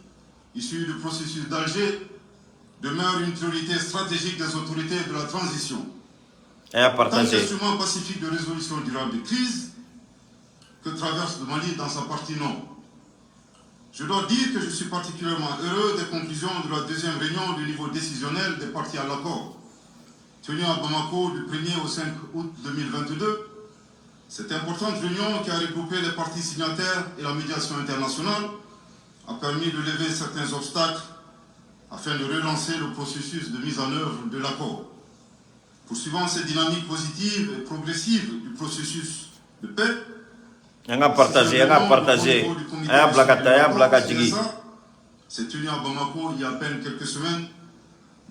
issu du processus d'Alger, demeure une priorité stratégique des autorités de la transition. A y'a Tant partagé. Qu'instrument pacifique de résolution durable des crises que traverse le Mali dans sa partie nord. Je dois dire que je suis particulièrement heureux des conclusions de la deuxième réunion du niveau décisionnel des parties à l'accord. Tenue à Bamako du 1er au 5 août 2022, cette importante réunion qui a regroupé les parties signataires et la médiation internationale a permis de lever certains obstacles afin de relancer le processus de mise en œuvre de l'accord. Poursuivant cette dynamique positive et progressive du processus de paix, An ka partager, an ka partager. A y'a bila ka taa, a y'a bila ka jigin. S'est tenu à Bamako il y a à peine quelques semaines,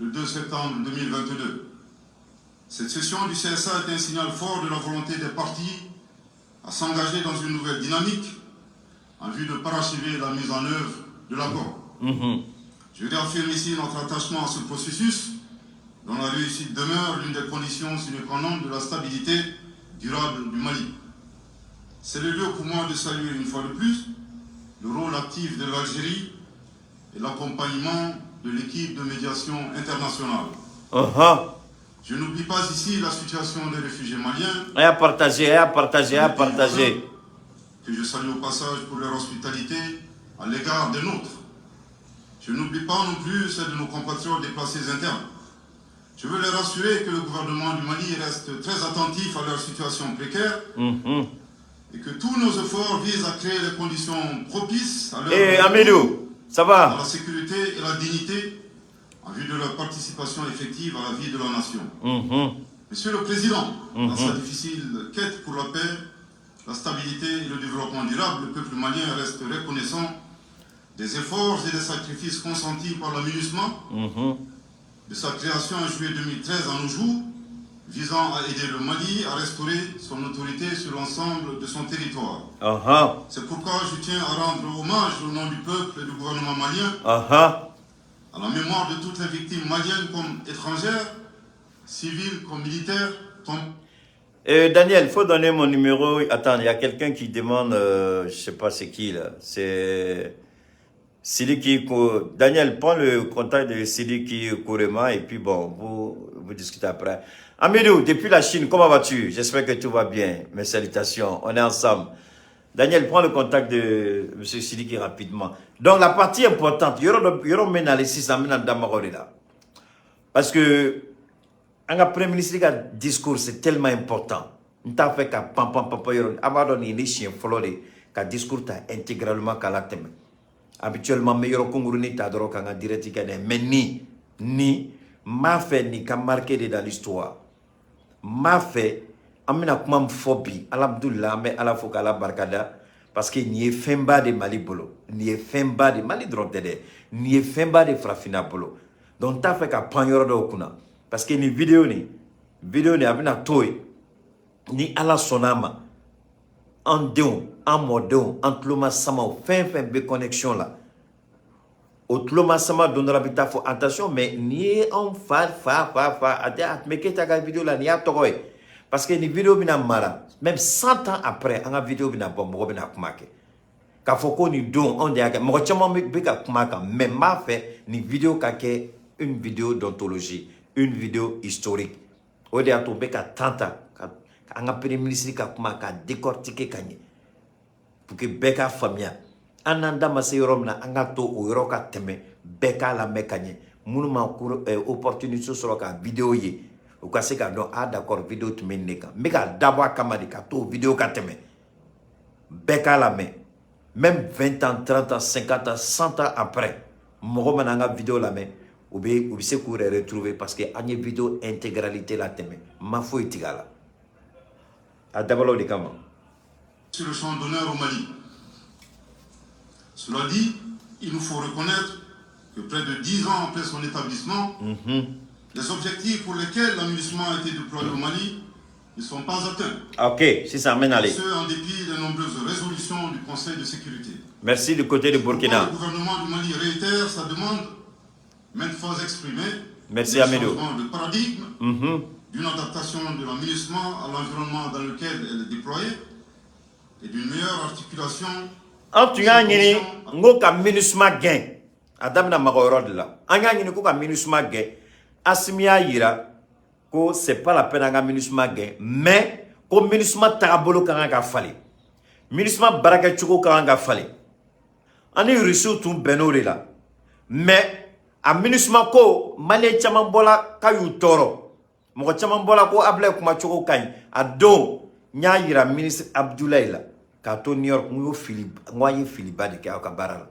le 2 septembre 2022. Cette session du CSA est un signal fort de la volonté des parties à s'engager dans une nouvelle dynamique en vue de parachever la mise en œuvre de l'accord. Je réaffirme ici notre attachement à ce processus, dont la réussite demeure l'une des conditions sine qua non de la stabilité durable du Mali. C'est le lieu pour moi de saluer une fois de plus le rôle actif de l'Algérie et l'accompagnement de l'équipe de médiation internationale. Je n'oublie pas ici la situation des réfugiés maliens. A y'a partager, a y'a partager, a y'a partager. Que je salue au passage pour leur hospitalité à l'égard des nôtres. Je n'oublie pas non plus celle de nos compatriotes déplacés internes. Je veux les rassurer que le gouvernement du Mali reste très attentif à leur situation précaire et que tous nos efforts visent à créer les conditions propices à leur Eh Amidou, ça va? À la sécurité et la dignité en vue de leur participation effective à la vie de la nation. Monsieur le Président, dans sa difficile quête pour la paix, la stabilité et le développement durable, le peuple malien reste reconnaissant des efforts et des sacrifices consentis par la MINUSMA de sa création en juillet 2013 à nos jours, visant à aider le Mali à restaurer son autorité sur l'ensemble de son territoire. C'est pourquoi je tiens à rendre hommage au nom du peuple et du gouvernement malien à la mémoire de toutes les victimes maliennes comme étrangères, civiles comme militaires. Daniel, il faut donner mon numéro. Attends, il y a quelqu'un qui demande, je sais pas c'est qui là. C'est Sidiki. Daniel, prends le contact de Sidiki Kourema et puis bon, vous, vous discutez après. Amidou, depuis la Chine, comment vas-tu? J'espère que tout va bien. Mes salutations, on est ensemble. Daniel, prends le contact de M. Sidiki rapidement. Donc, la partie importante, il y aura sisan là. Parce que an ka premier ministre ka discours, c'est tellement important. N t'a fɛ ka pan pan pan pan yɔrɔ. An b'a dɔn nin ye ne siɲɛ fɔlɔ de ka discours ta intégralement k'a la tɛmɛ. Habituellement, n bɛ yɔrɔ kunkurunin ta dɔrɔn ka n ka direct kɛ n'a ye, mais ni n b'a fɛ nin ka marqué de dans l'histoire. N b'a fɛ an bɛna kuma min fɔ bi, alhamdulillah, an bɛ Ala fo k'Ala barikada, parce que nin ye fɛnba de Mali bolo, nin ye fɛnba de Mali dɔrɔn tɛ dɛ, nin ye fɛnba de farafinna bolo. Donc n t'a fɛ ka pan yɔrɔ dɔw kunna, parce que nin vidéo nin a bɛna to yen. Ni Ala sɔnna a ma, an denw, an mɔdenw, an tuloma samaw, fɛn fɛn bɛ connexion la, o tuloma sama don dɔ la bɛ taa fɔ: attention, mais nin ye anw fa fa fa fa, a tɛ a tun bɛ Keyita ka vidéo la, nin y'a tɔgɔ ye. Parce que nin vidéo bɛna mara même 100 ans après. An ka vidéo bɛna bɔ, mɔgɔ bɛna kuma kɛ k'a fɔ ko nin don anw de y'a kɛ. Mɔgɔ caman bɛ ka kuma kan, mais n b'a fɛ nin vidéo ka kɛ une vidéo d'anthologie, une vidéo historique. O de y'a to n bɛ ka temps ta ka an ka premier ministre ka kuma ka décortiquer ka ɲɛ pour que bɛɛ k'a faamuya. An n'an da ma se yɔrɔ min na, an ka to o yɔrɔ ka tɛmɛ, bɛɛ k'a lamɛn ka ɲɛ. Minnu ma opportunité sɔrɔ ka vidéo ye, u ka se k'a dɔn: ah d'accord, vidéo tun bɛ nin de kan. N bɛ ka dabɔ a kama de ka to o vidéo ka tɛmɛ, bɛɛ k'a lamɛn. Même 20 ans, 30 ans, 50 ans, 100 ans après, mɔgɔ mana an ka vidéo lamɛn, u bɛ se k'u yɛrɛ retrouver, parce que an ye vidéo intégralité la tɛmɛ, n ma foyi tigɛ a la. A dabɔla o de kama. Sur le champ d'honneur au Mali. Cela dit, il nous faut reconnaître que près de 10 ans après son établissement, les objectifs pour lesquels la MINUSMA a été déployée au Mali ne sont pas atteints. Ok, sisan an bɛ nalen. Ce, en dépit de nombreuses résolutions du Conseil de sécurité. Merci du côté de Burkina. Le gouvernement du Mali réitère sa demande, maintes fois exprimée, Merci, d'un Amidou. Changement de paradigme, d'une adaptation de la MINUSMA à l'environnement dans lequel elle est déployée et d'une meilleure articulation. An tun y'a ɲini n ko ka MINUSMA gɛn. A daminɛ maga yɔrɔ de la, an y'a ɲini ko ka MINUSMA gɛn. Asimi y'a yira ko c'est pas la peine an ka MINUSMA gɛn, mais ko MINUSMA tagabolo ka kan ka falen, MINUSMA baarakɛcogo ka kan ka falen. An ni Rusiw tun bɛnn'o de la, mais a MINUSMA ko, malien caman bɔla k'a y'u tɔɔrɔ. Mɔgɔ caman bɔra ko Abdoulaye kuma cogo ka ɲi. A don n y'a yira ministre Abdoulaye la k'a to New York, n y'o fili, n ko an ye filiba de kɛ aw ka baara la.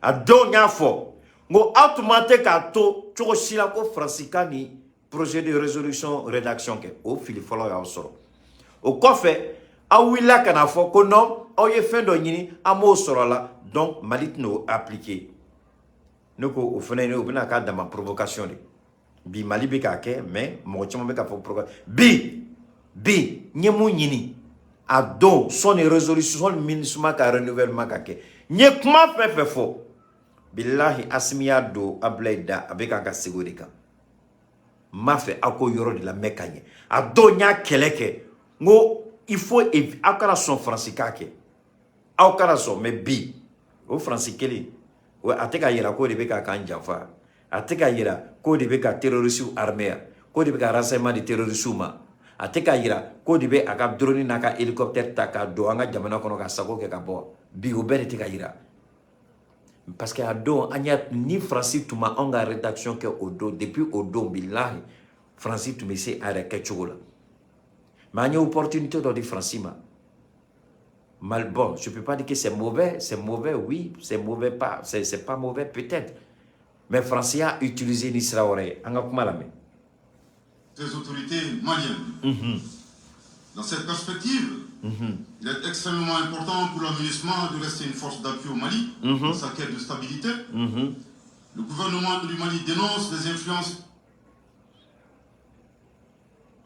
A don n y'a fɔ n ko aw tun man tɛ k'a to cogo si la ko Faransi ka nin projet de résolution rédaction kɛ. O fili fɔlɔ y'aw sɔrɔ. O kɔfɛ, aw wulila ka na fɔ ko non, aw ye fɛn dɔ ɲini, an m'o sɔrɔ la, donc Mali tɛna o appliquer. Ne ko o fana o bɛna k'a dama provocation de. Bi Mali bɛ k'a kɛ, mais mɔgɔ caman bɛ k'a fɔ provocation. Bi bi n ye mun ɲini a don, sɔnni résolution, sɔnni MINUSMA ka renouvellement ka kɛ, n ye kuma fɛn fɛn fɔ, bilahi, Asimi y'a don Abdoulaye da, a bɛ k'a ka segin o de kan. N b'a fɛ aw k'o yɔrɔ de lamɛn ka ɲɛ. A don n y'a kɛlɛ kɛ, n ko il faut aw kana sɔn Faransi k'a kɛ, aw kana sɔn. Mais bi o Faransi kelen, a tɛ ka yira k'o de bɛ k'a kan janfa, a tɛ ka yira k'o de bɛ ka terroriste armé yan, k'o de bɛ ka renseignement di terroriste ma, a tɛ ka yira k'o de bɛ a ka drone n'a ka hélicoptère ta ka don an ka jamana kɔnɔ ka sago kɛ ka bɔ. Bi o bɛɛ de tɛ ka yira, parce que a don an y'a ni Faransi tun ma anw ka rédaction kɛ o don, depuis o don, bilahi, Faransi tun bɛ se a yɛrɛ kɛcogo la. Mais an ye opportunité dɔ di Faransi ma. Mal, bon, je peux pas dire que c'est mauvais, c'est mauvais, oui, c'est mauvais pas, c'est pas mauvais peut-être. Mais Faransi y'a utilisé ni sira wɛrɛ ye. An ka kuma lamɛn. Des autorités maliennes. Dans cette perspective, il est extrêmement important pour la MINUSMA de rester une force d'appui au Mali dans sa quête de stabilité. Le gouvernement du Mali dénonce les influences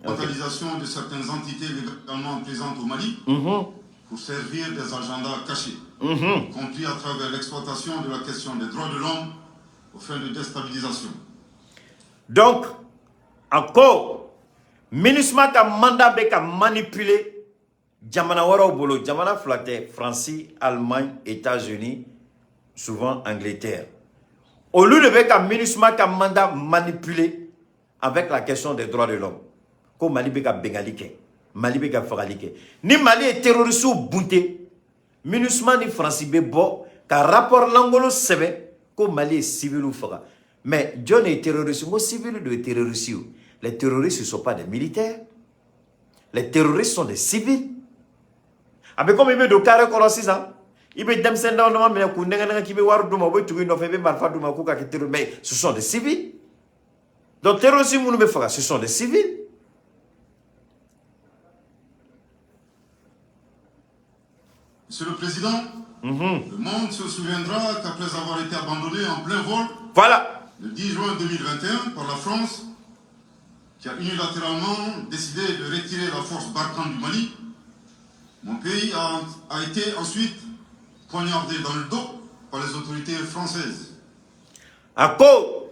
de certaines entités légalement présentes au Mali pour servir des agendas cachés, y compris à travers l'exploitation de la question des droits de l'homme aux fins de déstabilisation. Donc, encore, MINUSMA ka mandat bɛ ka manipuler jamana wɛrɛw bolo. Jamana fila tɛ, Faransi, Allemagne, États-Unis, souvent Angleterre. Olu de bɛ ka MINUSMA ka mandat manipuler avec la question des droits de l'homme. Ko Mali bɛ ka bengali kɛ, Mali bɛ ka fagali kɛ. Ni Mali ye terroriste bunte, MINUSMA ni Faransi bɛ bɔ ka rapport langolo sɛbɛn ko Mali ye civil faga. Mais jɔn ye terroriste? N ko civil de ye terroriste ye. Les terroristes ne sont pas des militaires. Les terroristes sont des civils. A bɛ komi i bɛ don carré kɔnɔ sisan, i bɛ denmisɛnnin dama dama minɛ k'u nɛgɛ nɛgɛ k'i bɛ wari d'u ma, u bɛ tugu i nɔfɛ, i bɛ marifa d'u ma k'u ka kɛ terroriste. Mais ce sont des civils. Donc terroristes minnu bɛ faga, ce sont des civils. Monsieur le Président, le monde se souviendra qu'après avoir été abandonné en plein vol, voilà, le 10 juin 2021 par la France, qui a unilatéralement décidé de retirer la force Barkhane du Mali, mon pays a été ensuite poignardé dans le dos par les autorités françaises. A ko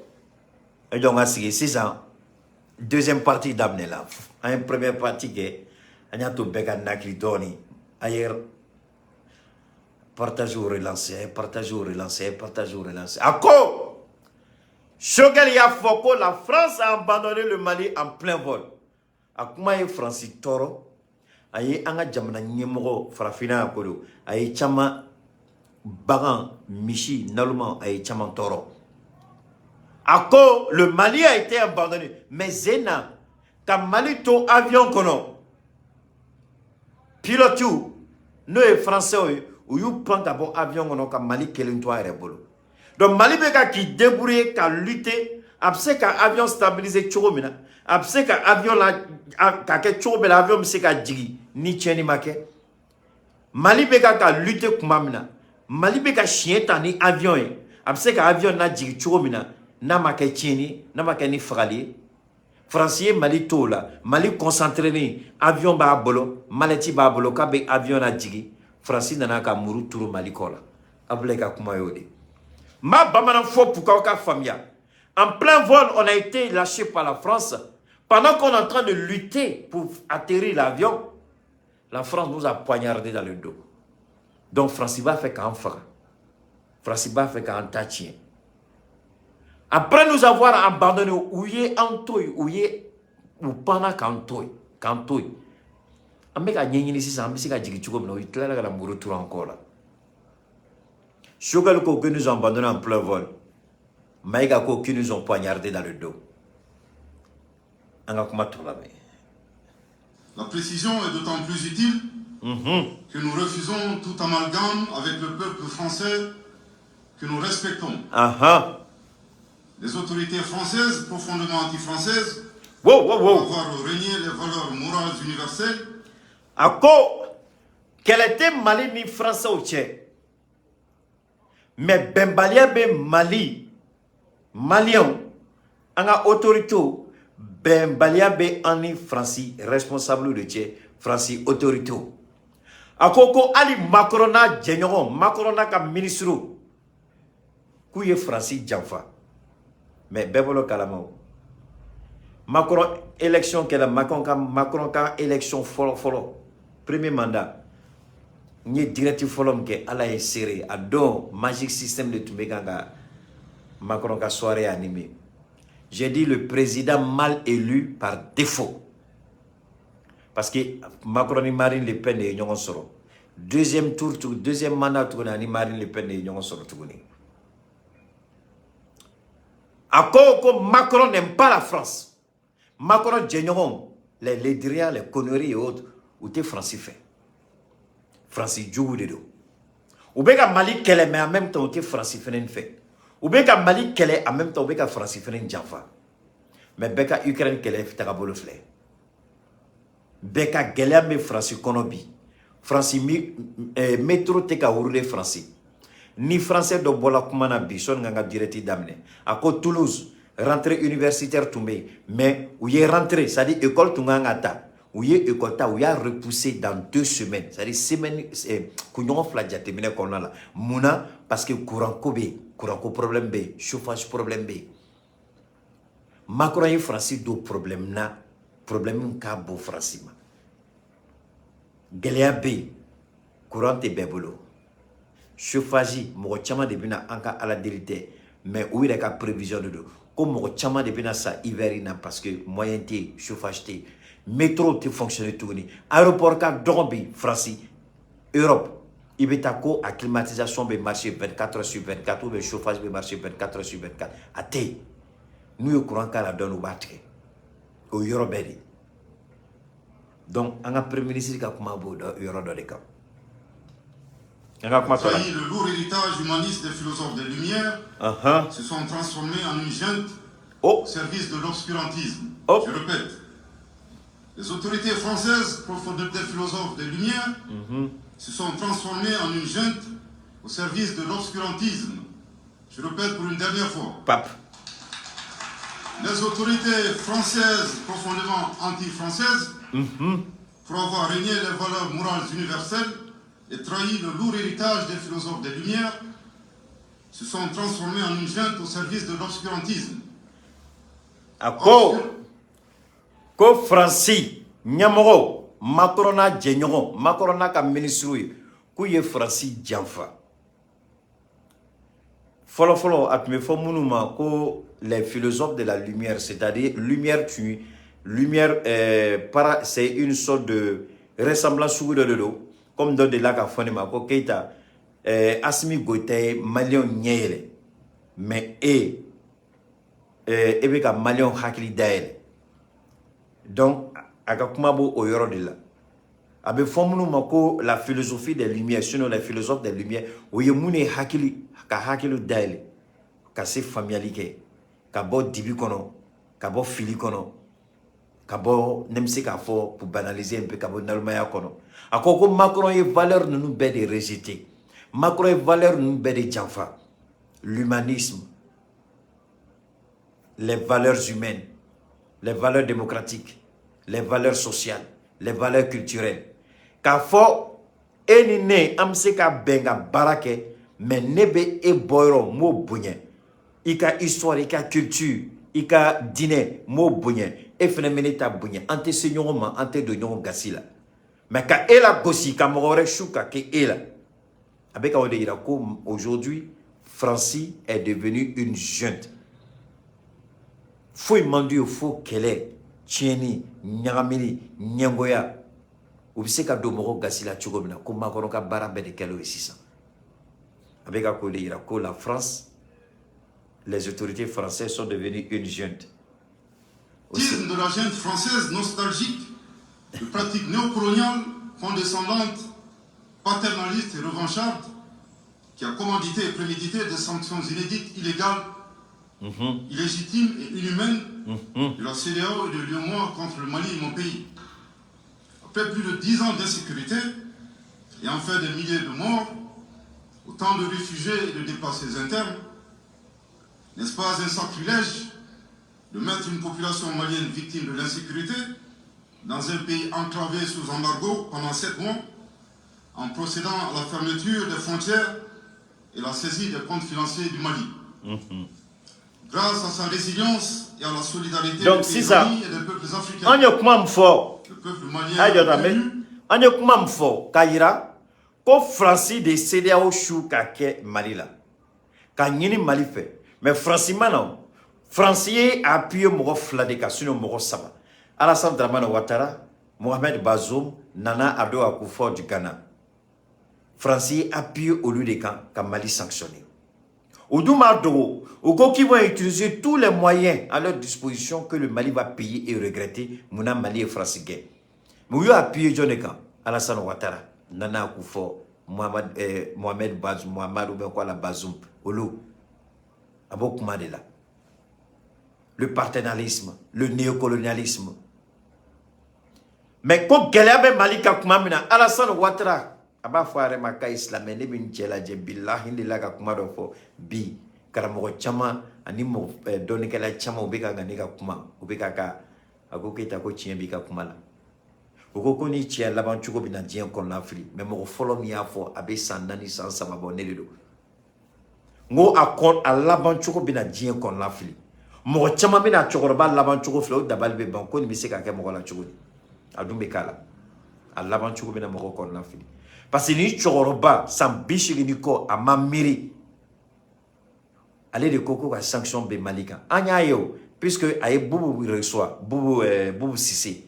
e jɔn ka sigi sisan, deuxième partie daminɛ la. An ye première partie kɛ, an y'a to bɛɛ ka nakili dɔɔni. A ye partage ou relancer, partage ou relancer, partage ou relancer. A ko Choguel y'a fɔ ko la France a abandonné le Mali en plein vol. A kuma ye Faransi tɔɔrɔ, a ye an ka jamana ɲɛmɔgɔ farafinna yan ko don, a ye caman bagan, misi, naloma, a ye caman tɔɔrɔ. A ko le Mali a été abandonné, mais Zena ka Mali to avion kɔnɔ, pilote n'o ye français ye, u y'u pan ka bɔ avion kɔnɔ ka Mali kelen to a yɛrɛ bolo. Donc Mali bɛ ka k'i débrouiller ka lutter, a bɛ se ka avion stabiliser cogo min na, a bɛ se ka avion la ka kɛ cogo bɛɛ la, avion bɛ se ka jigin ni tiɲɛni ma kɛ. Mali bɛ ka lutter tuma min na, Mali bɛ ka siɲɛ ta ni avion ye, a bɛ se ka avion lajigin cogo min na n'a ma kɛ tiɲɛni ye, n'a ma kɛ ni fagali ye. Faransi ye Mali to o la, Mali concentré ni avion b'a bolo, mallette b'a bolo, k'a bɛ avion lajigin. Faransi nana ka muru turu Mali kɔ la. Abdoulaye ka kuma y'o de. N b'a bamanan fɔ pour k'aw ka faamuya. En plein vol, on a été lâché par la France. Pendant qu'on est en train de lutter pour atterrir l'avion, la France nous a poignardé dans le dos. Donc Faransi b'a fɛ k'an faga. Faransi b'a fɛ k'an ta tiɲɛ. Après nous avoir abandonné, u ye an to yen, u ye u panna k'an to yen, k'an to yen. An bɛ ka ɲɛɲini sisan, an bɛ se ka jigin cogo min na, u tilala ka na muru turu an kɔ la. Choguel ko que nous ont abandonné en plein vol. Maïga ko qu'ils nous ont poignardé dans le dos. An ka kuma tɔ lamɛn. La précision est d'autant plus utile que nous refusons tout amalgame avec le peuple français que nous respectons. Les autorités françaises, profondément anti-françaises, Wow. avoir renié les valeurs morales universelles, A ko kɛlɛ tɛ Mali ni Français cɛ, mais bɛnbaliya bɛ Mali, Maliyɛnw, an ka autorités, bɛnbaliya bɛ an ni Faransi responsable de cɛ, Faransi autorités. A ko ko hali Macron n'a jɛɲɔgɔn, Macron n'a ka ministre, k'u ye Faransi janfa. Mais bɛɛ bolo kalama o. Macron élection kɛla, Macron ka élection fɔlɔ fɔlɔ, premier mandat, n ye direct fɔlɔ min kɛ, Ala ye seere, a don Magic System de tun bɛ kan ka Macron ka soirée animée. J'ai dit: le président mal élu par défaut, parce que Macron ni Marine Le Pen de ye ɲɔgɔn sɔrɔ deuxième tour deuxième mandat tuguni, ani Marine Le Pen de ye ɲɔgɔn sɔrɔ tuguni. A ko ko Macron n'aime pas la France. Macron jɛɲɔgɔnw, les Le Drian, les conneries et autres, u tɛ Faransi fɛ, Faransi jugu de don. U bɛ ka Mali kɛlɛ, mais en même temps u tɛ Faransi fɛnɛ fɛ. U bɛ ka Mali kɛlɛ, en même temps u bɛ ka Faransi fɛnɛ janfa. Mais bɛɛ ka Ukraine kɛlɛ tagabolo filɛ, bɛɛ ka gɛlɛya bɛ Faransi kɔnɔ bi. Faransi mi métro tɛ ka rouler Faransi. Ni Français dɔ bɔla kuma na bi sɔnni ka n ka direct daminɛ, a ko Toulouse, rentrée universitaire tun bɛ yen, mais u ye rentrée, c'est à dire école tun kan ka ta, u ye école ta, u y'a repousser dans 2 semaines, c'est à dire semaine kunɲɔgɔn 2 jateminɛ kɔnɔna la. Mun na? Parce que courant ko bɛ yen, courant ko problème bɛ yen, chauffage problème bɛ yen. Macron ye Faransi don problème na, problème min ka bon Faransi ma. Gɛlɛya bɛ yen, courant tɛ bɛɛ bolo, chauffage, mɔgɔ caman de bɛna, an ka Ala deli tɛ, mais u yɛrɛ ka prévision de don ko mɔgɔ caman de bɛna sa hiver in na, parce que moyen tɛ yen, chauffage tɛ yen, métro tɛ fonctionner tuguni, aéroport ka dɔgɔ bi Faransi, Europe, i bɛ taa ko a climatisation bɛ marcher 24 heures sur 24 ou bien chauffage bɛ marcher 24 heures sur 24, a tɛ yen. N'u ye courant k'a la dɔɔni, u b'a tigɛ o yɔrɔ bɛɛ de. Donc an ka premier ministre ka kuma b'o yɔrɔ dɔ de kan. An ka kuma tɔ la. Trahi le lourd héritage humaniste des philosophes des Lumières, se sont transformés en une junte au service de l'obscurantisme. Oh. Je répète, les autorités françaises, profondeurs des philosophes des Lumières, se sont transformées en une junte au service de l'obscurantisme. Je répète pour une dernière fois. Pape. Les autorités françaises, profondément anti-françaises, pour avoir renié les valeurs morales universelles et trahi le lourd héritage des philosophes des Lumières, se sont transformés en une junte au service de l'obscurantisme. A ko ko Faransi ɲɛmɔgɔw, Macron n'a jɛɲɔgɔn, Macron n'a ka ministre ye, k'u ye Faransi janfa. Fɔlɔfɔlɔ, a tun bɛ fɔ minnu ma ko les philosophes de la lumière, c'est-à-dire lumière, tu lumière para, c'est une sorte de ressemblance sugu dɔ de don, comme dɔ delila ka fɔ ne ma ko Keita, Assimi Goïta ye Maliyɛnw ɲɛ yɛlɛ, mais e bɛ ka Maliyɛnw hakili dayɛlɛ. Donc a ka kuma b'o o yɔrɔ de la. A bɛ fɔ minnu ma ko la philosophie des lumières, sinon les philosophes des lumières, o ye mun ye? Hakili ka hakili dayɛlɛ ka se faamuyali kɛ, ka bɔ dibi kɔnɔ, ka bɔ fili kɔnɔ, ka bɔ, ne bɛ se k'a fɔ pour banaliser un peu, ka bɔ nalomaya kɔnɔ. A ko ko Macron ye valeur ninnu bɛɛ de rejeté, Macron ye valeur ninnu bɛɛ de janfa: l'humanisme, les valeurs humaines, les valeurs démocratiques, les valeurs sociales, les valeurs culturelles. K'a fɔ e ni ne, an bɛ se ka bɛn ka baara kɛ, mais ne bɛ e bɔyɔrɔ, n b'o bonya, i ka histoire, i ka culture, i ka diinɛ, n b'o bonya, e fɛnɛ bɛ ne ta bonya. An tɛ se ɲɔgɔn ma, an tɛ don ɲɔgɔn gasi la, mais ka e la gosi ka mɔgɔ wɛrɛ su ka kɛ e la. A bɛ ka o de yira ko aujourd'hui Faransi est devenue une junte. Foyi man d'u ye fo kɛlɛ, tiɲɛni, ɲagamini, ɲɛngoya. U bɛ se ka don mɔgɔw gasi la cogo min na, ko Macron ka baara bɛɛ de kɛla o ye sisan. A bɛ ka k'o de yira ko la France, les autorités françaises sont devenues une junte. Obscurantisme de la junte française nostalgique, de pratiques néocoloniales, condescendantes, paternalistes et revanchardes, qui a commandité et prémédité des sanctions inédites, illégales, illégitimes et inhumaines de la CEDEAO et de l'UEMOA contre le Mali et mon pays. Après plus de 10 ans d'insécurité et enfin des milliers de morts, autant de réfugiés et de déplacés internes, n'est-ce pas un sacrilège de mettre une population malienne victime de l'insécurité dans un pays enclavé sous embargo pendant 7 mois en procédant à la fermeture des frontières et la saisie des comptes financiers du Mali? Grâce à sa résilience et à la solidarité Donc, des si pays ça, amis et des peuples africains, an ye kuma min fɔ, le peuple malien a jɔ a lamɛn, tenu an ye kuma min fɔ k'a yira ko Faransi de ye CEDEAO su ka kɛ Mali la ka ɲini Mali fɛ, mais Faransi ma na o. Faransi ye appuyé mɔgɔ fila de kan, sinon mɔgɔ saba: Alassane Dramane Ouattara, Mohamed Bazoum, Nana Addo Akufo du Ghana. Faransi ye appuyé olu de kan ka Mali sanctionner. O dun b'a dogo, u ko qu'ils vont utiliser tous les moyens à leur disposition, que le Mali va payer et regretter munna Mali ye Faransi gɛn. Mais u y'o appuyé jɔn de kan? Alassane Ouattara, Nana Akufo, Mohamed Bazoum, Mohamed ou bien quoi la Bazoum, olu a b'o kuma de la. Le paternalisme, le néocolonialisme. Mais ko gɛlɛya bɛ Mali kan kuma min na, Alassane Ouattara a b'a fɔ a yɛrɛ ma k'a ye silamɛ. Ne bɛ n cɛ lajɛ, bilahi, n delila ka kuma dɔ fɔ bi, karamɔgɔ caman ani mɔgɔ dɔnnikɛla caman, u bɛ ka ne ka kuma, u bɛ ka a ko Keyita ko tiɲɛ b'i ka kuma la. U ko ko ni tiɲɛ laban cogo bɛ na diɲɛ kɔnɔna fili. Mais mɔgɔ fɔlɔ min y'a fɔ, a bɛ san 4, san 3 bɔ, ne de don. N ko a kɔn a laban cogo bɛ na diɲɛ kɔnɔna fili. Mɔgɔ caman bɛna cɛkɔrɔba laban cogo filɛ, o dabali bɛ ban ko nin bɛ se ka kɛ mɔgɔ la cogo di? A dun bɛ k'a la, a laban cogo bɛ na mɔgɔ kɔnɔna fili, parce que ni cɛkɔrɔba san 80 ni kɔ, a ma miiri, ale de ko ko ka sanction bɛ Mali kan. An y'a ye o, puisque a ye Boubou reçoit, Boubou Cissé,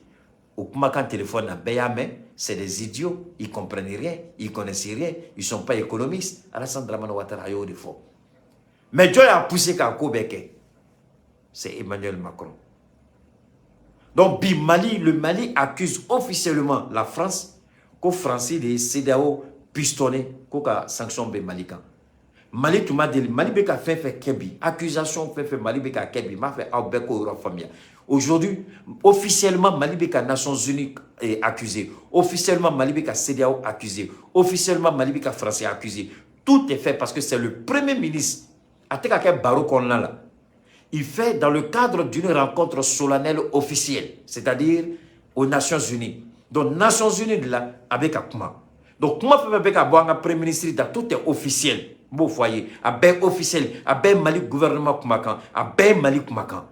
o kumakan téléphone na, bɛɛ y'a mɛn. C'est des idiots, ils comprennent rien, ils connaissent rien, ils sont pas économistes. Alassane Dramane Ouattara a y'o de fɔ. Mais jɔn y'a poussé k'a ko bɛɛ kɛ? C'est Emmanuel Macron. Donc bi Mali, le Mali accuse officiellement la France ko France de ye CEDEAO pistonné ko ka sanction bɛ Mali kan. Mali tun ma deli, Mali bɛ ka fɛn fɛn kɛ bi, accusation fɛn fɛn Mali bɛ ka kɛ bi, n b'a fɛ aw bɛɛ k'o yɔrɔ faamuya. Aujourd'hui, officiellement, Mali bɛ ka Nations Unies accusé, officiellement Mali bɛ ka CEDEAO accusé, officiellement Mali bɛ ka France accusé. Tout est fait parce que c'est le premier ministre a tɛ ka kɛ baro kɔnɔna la. Il fait dans le cadre d'une rencontre solennelle officielle, c'est-à-dire aux Nations Unies. Donc Nations Unies de la a bɛ ka kuma. Donc kuma fɛn fɛn bɛ ka bɔ an ka premier ministre da, tout est officiel. N b'o fɔ a ye, a bɛɛ officiel, a bɛɛ Mali gouvernement kumakan, a bɛɛ Mali kumakan.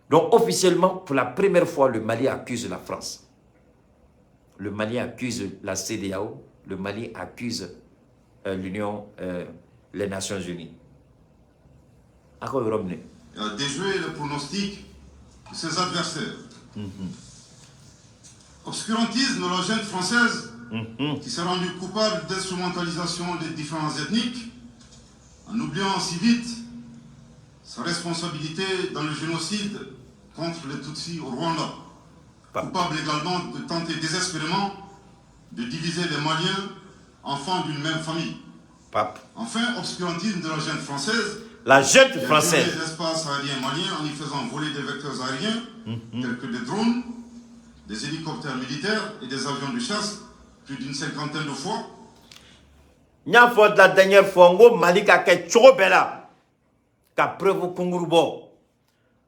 Donc officiellement, pour la première fois, le Mali accuse la France. Le Mali accuse la CEDEAO, le Mali accuse l'Union, les Nations Unies. A k'o yɔrɔ minɛ. Et a déjoué le pronostic de ses adversaires. Obscurantisme de la junte française qui s'est rendue coupable d'instrumentalisation des différences ethniques en oubliant si vite sa responsabilité dans le génocide contre les Tutsis au Rwanda. Coupable également de tenter désespérément de diviser les Maliens, enfants d'une même famille. Pape. Enfin, obscurantisme de la junte française La junte qui a française. violé l'espace aérien malien en y faisant voler des vecteurs aériens tels que des drones, des hélicoptères militaires et des avions de chasse plus d'une cinquantaine de fois. N y'a fɔ la dernière fois, n ko Mali ka kɛ cogo bɛɛ la ka preuve kunkuru bɔ,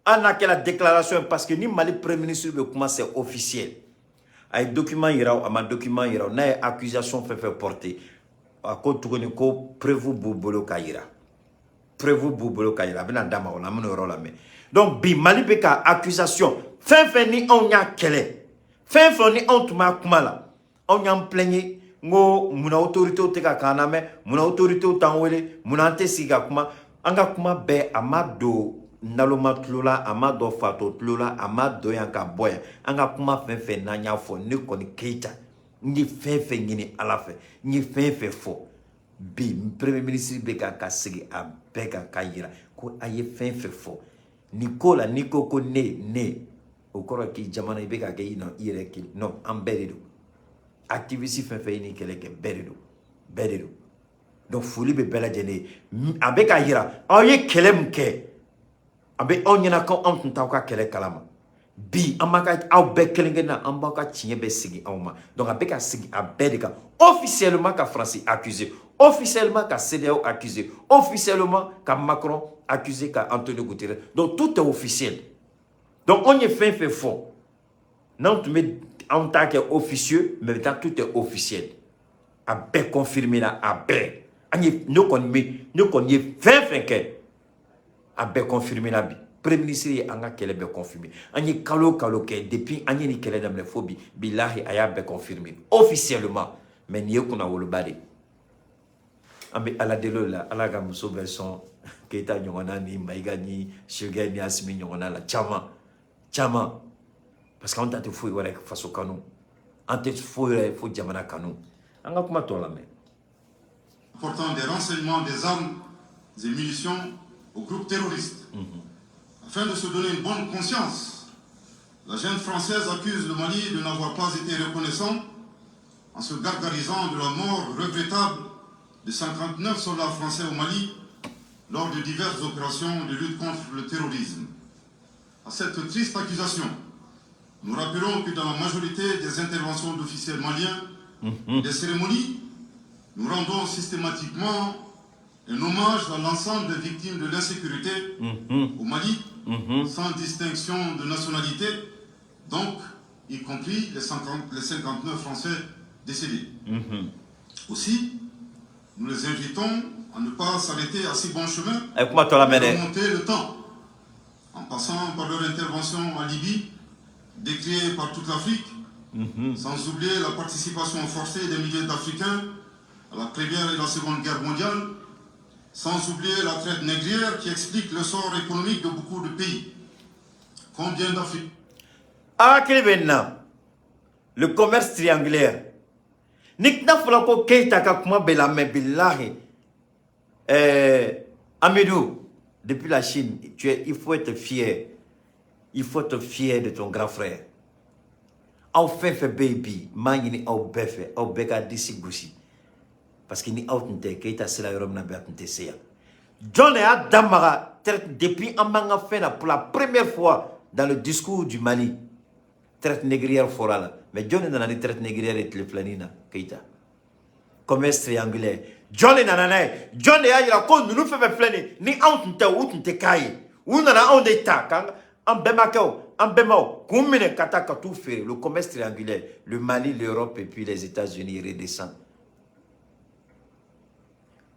hali n'a kɛra déclaration ye, parce que ni Mali premier ministre bɛ kuma, c'est officiel. A ye document yira o, a ma document yira o, n'a ye accusation fɛn fɛn porté, a ko tuguni ko preuve b'u bolo ka yira, preuve b'u bolo ka yira, a bɛna d'a ma o la, an bɛna o yɔrɔ lamɛn. Donc bi Mali bɛ ka accusation fɛn fɛn ni anw y'a kɛlɛ, fɛn fɛn ni anw tun b'a kuma la, anw y'an plaigner, n ko munna autorités tɛ ka k'an lamɛn, munna autorités t'an wele, munna an tɛ sigi ka kuma? An ka kuma bɛɛ a ma don naloma tulo la, a ma dɔn fatɔ tulo la, a ma dɔn yan ka bɔ yan. An ka kuma fɛn fɛn n'an y'a fɔ, ne kɔni Keyita, n ye fɛn fɛn ɲini Ala fɛ, n ye fɛn fɛn fɔ bi, premier ministre bɛ ka segin a bɛɛ kan k'a yira ko a ye fɛn fɛn fɔ. Nin ko la, n'i ko ko ne o kɔrɔ k'i jamana i bɛ ka kɛ i nɔ i yɛrɛ kelen. Non, an bɛɛ de don. Activiste fɛn fɛn ye nin kɛlɛ kɛ, bɛɛ de don, bɛɛ de don. Donc foli bɛ bɛɛ lajɛlen ye. A bɛ k'a yira aw ye kɛlɛ min kɛ, a bɛ aw ɲɛna ko anw tun t'aw ka kɛlɛ kalama. Bi an b'a ka aw bɛɛ kelen kelen na, an b'aw ka tiɲɛ bɛɛ sigi aw ma. Donc a bɛ ka sigi a bɛɛ de kan officiellement, ka Faransi accuser officiellement, ka CEDEAO accuser officiellement, ka Macron accuser, ka Antonio Guterres. Donc tout est officiel. Donc on ye fɛn fɛn fɔ, n'anw tun bɛ anw t'a kɛ officieux, mais maintenant tout est officiel. A bɛɛ confirmé la, a bɛɛ. An ye ne kɔni bɛ ne kɔni ye fɛn fɛn kɛ, a bɛɛ confirmé la bi. Premier ministre ye an ka kɛlɛ bɛɛ confirmé. An ye kalo o kalo kɛ depuis an ye nin kɛlɛ daminɛ fo bi, bilahi, a y'a bɛɛ confirmé officiellement. Mais nin ye kunnawoloba de ye. An bɛ Ala deli o la, Ala ka muso bɛɛ sɔn Keyita ɲɔgɔnna ni Mayiga ni Choguel ni Asimi ɲɔgɔnna la, caman caman, parce que anw ta tɛ foyi wɛrɛ faso kanu, an tɛ foyi wɛrɛ fo jamana kanu. An ka kuma tɔ lamɛn. Portant des renseignements, des armes et munitions aux groupes terroristes. Afin de se donner une bonne conscience, la junte française accuse le Mali de n'avoir pas été reconnaissant en se gargarisant de la mort regrettable de 59 soldats français au Mali lors de diverses opérations de lutte contre le terrorisme. À cette triste accusation, nous rappelons que dans la majorité des interventions d'officiels maliens, des cérémonies, nous rendons systématiquement un hommage à l'ensemble des victimes de l'insécurité au Mali, sans distinction de nationalité, donc y compris les 50, les 59 Français décédés. Aussi, nous les invitons à ne pas s'arrêter à si bon chemin A ye kuma tɔ lamɛn et dɛ. Remonter le temps, en passant par leur intervention en Libye, décriée par toute l'Afrique, sans oublier la participation forcée des milliers d'Africains à la Première et la Seconde Guerre mondiale, sans oublier la traite négrière qui explique le sort économique de beaucoup de pays. Combien d'Africains Hakili bɛ nin na, le commerce triangulaire. Ni n'a fɔra ko Keyita ka kuma bɛɛ lamɛn, bilahi. Amidou depuis la Chine, il faut être fier, il faut être fier de ton grand frère. Aw fɛn fɛn bɛ yen bi, n b'a ɲini aw bɛɛ fɛ, aw bɛɛ ka disi gosi, parce que ni aw tun tɛ, Keyita sera yɔrɔ min na bi, a tun tɛ se yan. Jɔn de y'a da maga depuis an b'an ka fɛn na, pour la première fois dans le discours du Mali, traite négrière fɔra la? Mais jɔn de nana ni traite négrière ye tile filanin na? Keyita. Commerce triangulaire, jɔn de nana n'a ye? Jɔn de y'a yira ko ninnu fɛn fɛn filɛ nin, ni anw tun tɛ, u tun tɛ k'a ye? U nana anw de ta k'an an bɛnbakɛw, an bɛnbaw k'u minɛ ka taa ka t'u feere. Le commerce triangulaire, le Mali, l'Europe et puis les États-Unis redescend.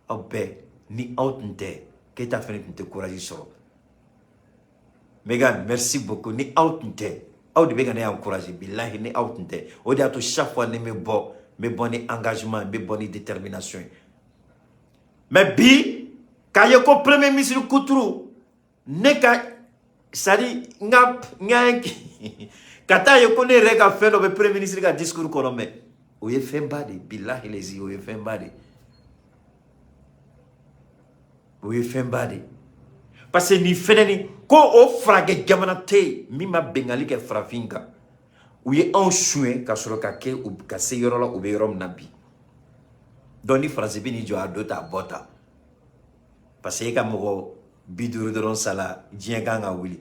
Aw bɛɛ, ni aw tun tɛ, Keyita fɛnɛ tun tɛ courage sɔrɔ. Megan, merci beaucoup. Ni aw tun tɛ, aw de bɛ ka ne encourager, bilahi. Ni aw tun tɛ, o de y'a to chaque fois ni n bɛ bɔ, n bɛ bɔ ni engagement, n bɛ bɔ ni détermination ye. Mais bi k'a ye ko premier ministre kuturu ne ka, c'est à dire n ka ka taa ye ko ne yɛrɛ ka fɛn dɔ bɛ premier ministre ka discours kɔnɔ, mais o ye fɛnba de ye, bilahi lezi, o ye fɛnba de ye, o ye fɛnba de ye, parce que nin fɛnɛ ni ko o faragɛ jamana tɛ yen min ma bɛngali kɛ farafin kan. U ye anw suɲɛ ka sɔrɔ ka kɛ u ka se yɔrɔ la, u bɛ yɔrɔ min na bi. Donc ni Faransi bɛ n'i jɔ a do ta a bɔ ta, parce que e ka mɔgɔ 50 dɔrɔn sala, diɲɛ kan ka wuli.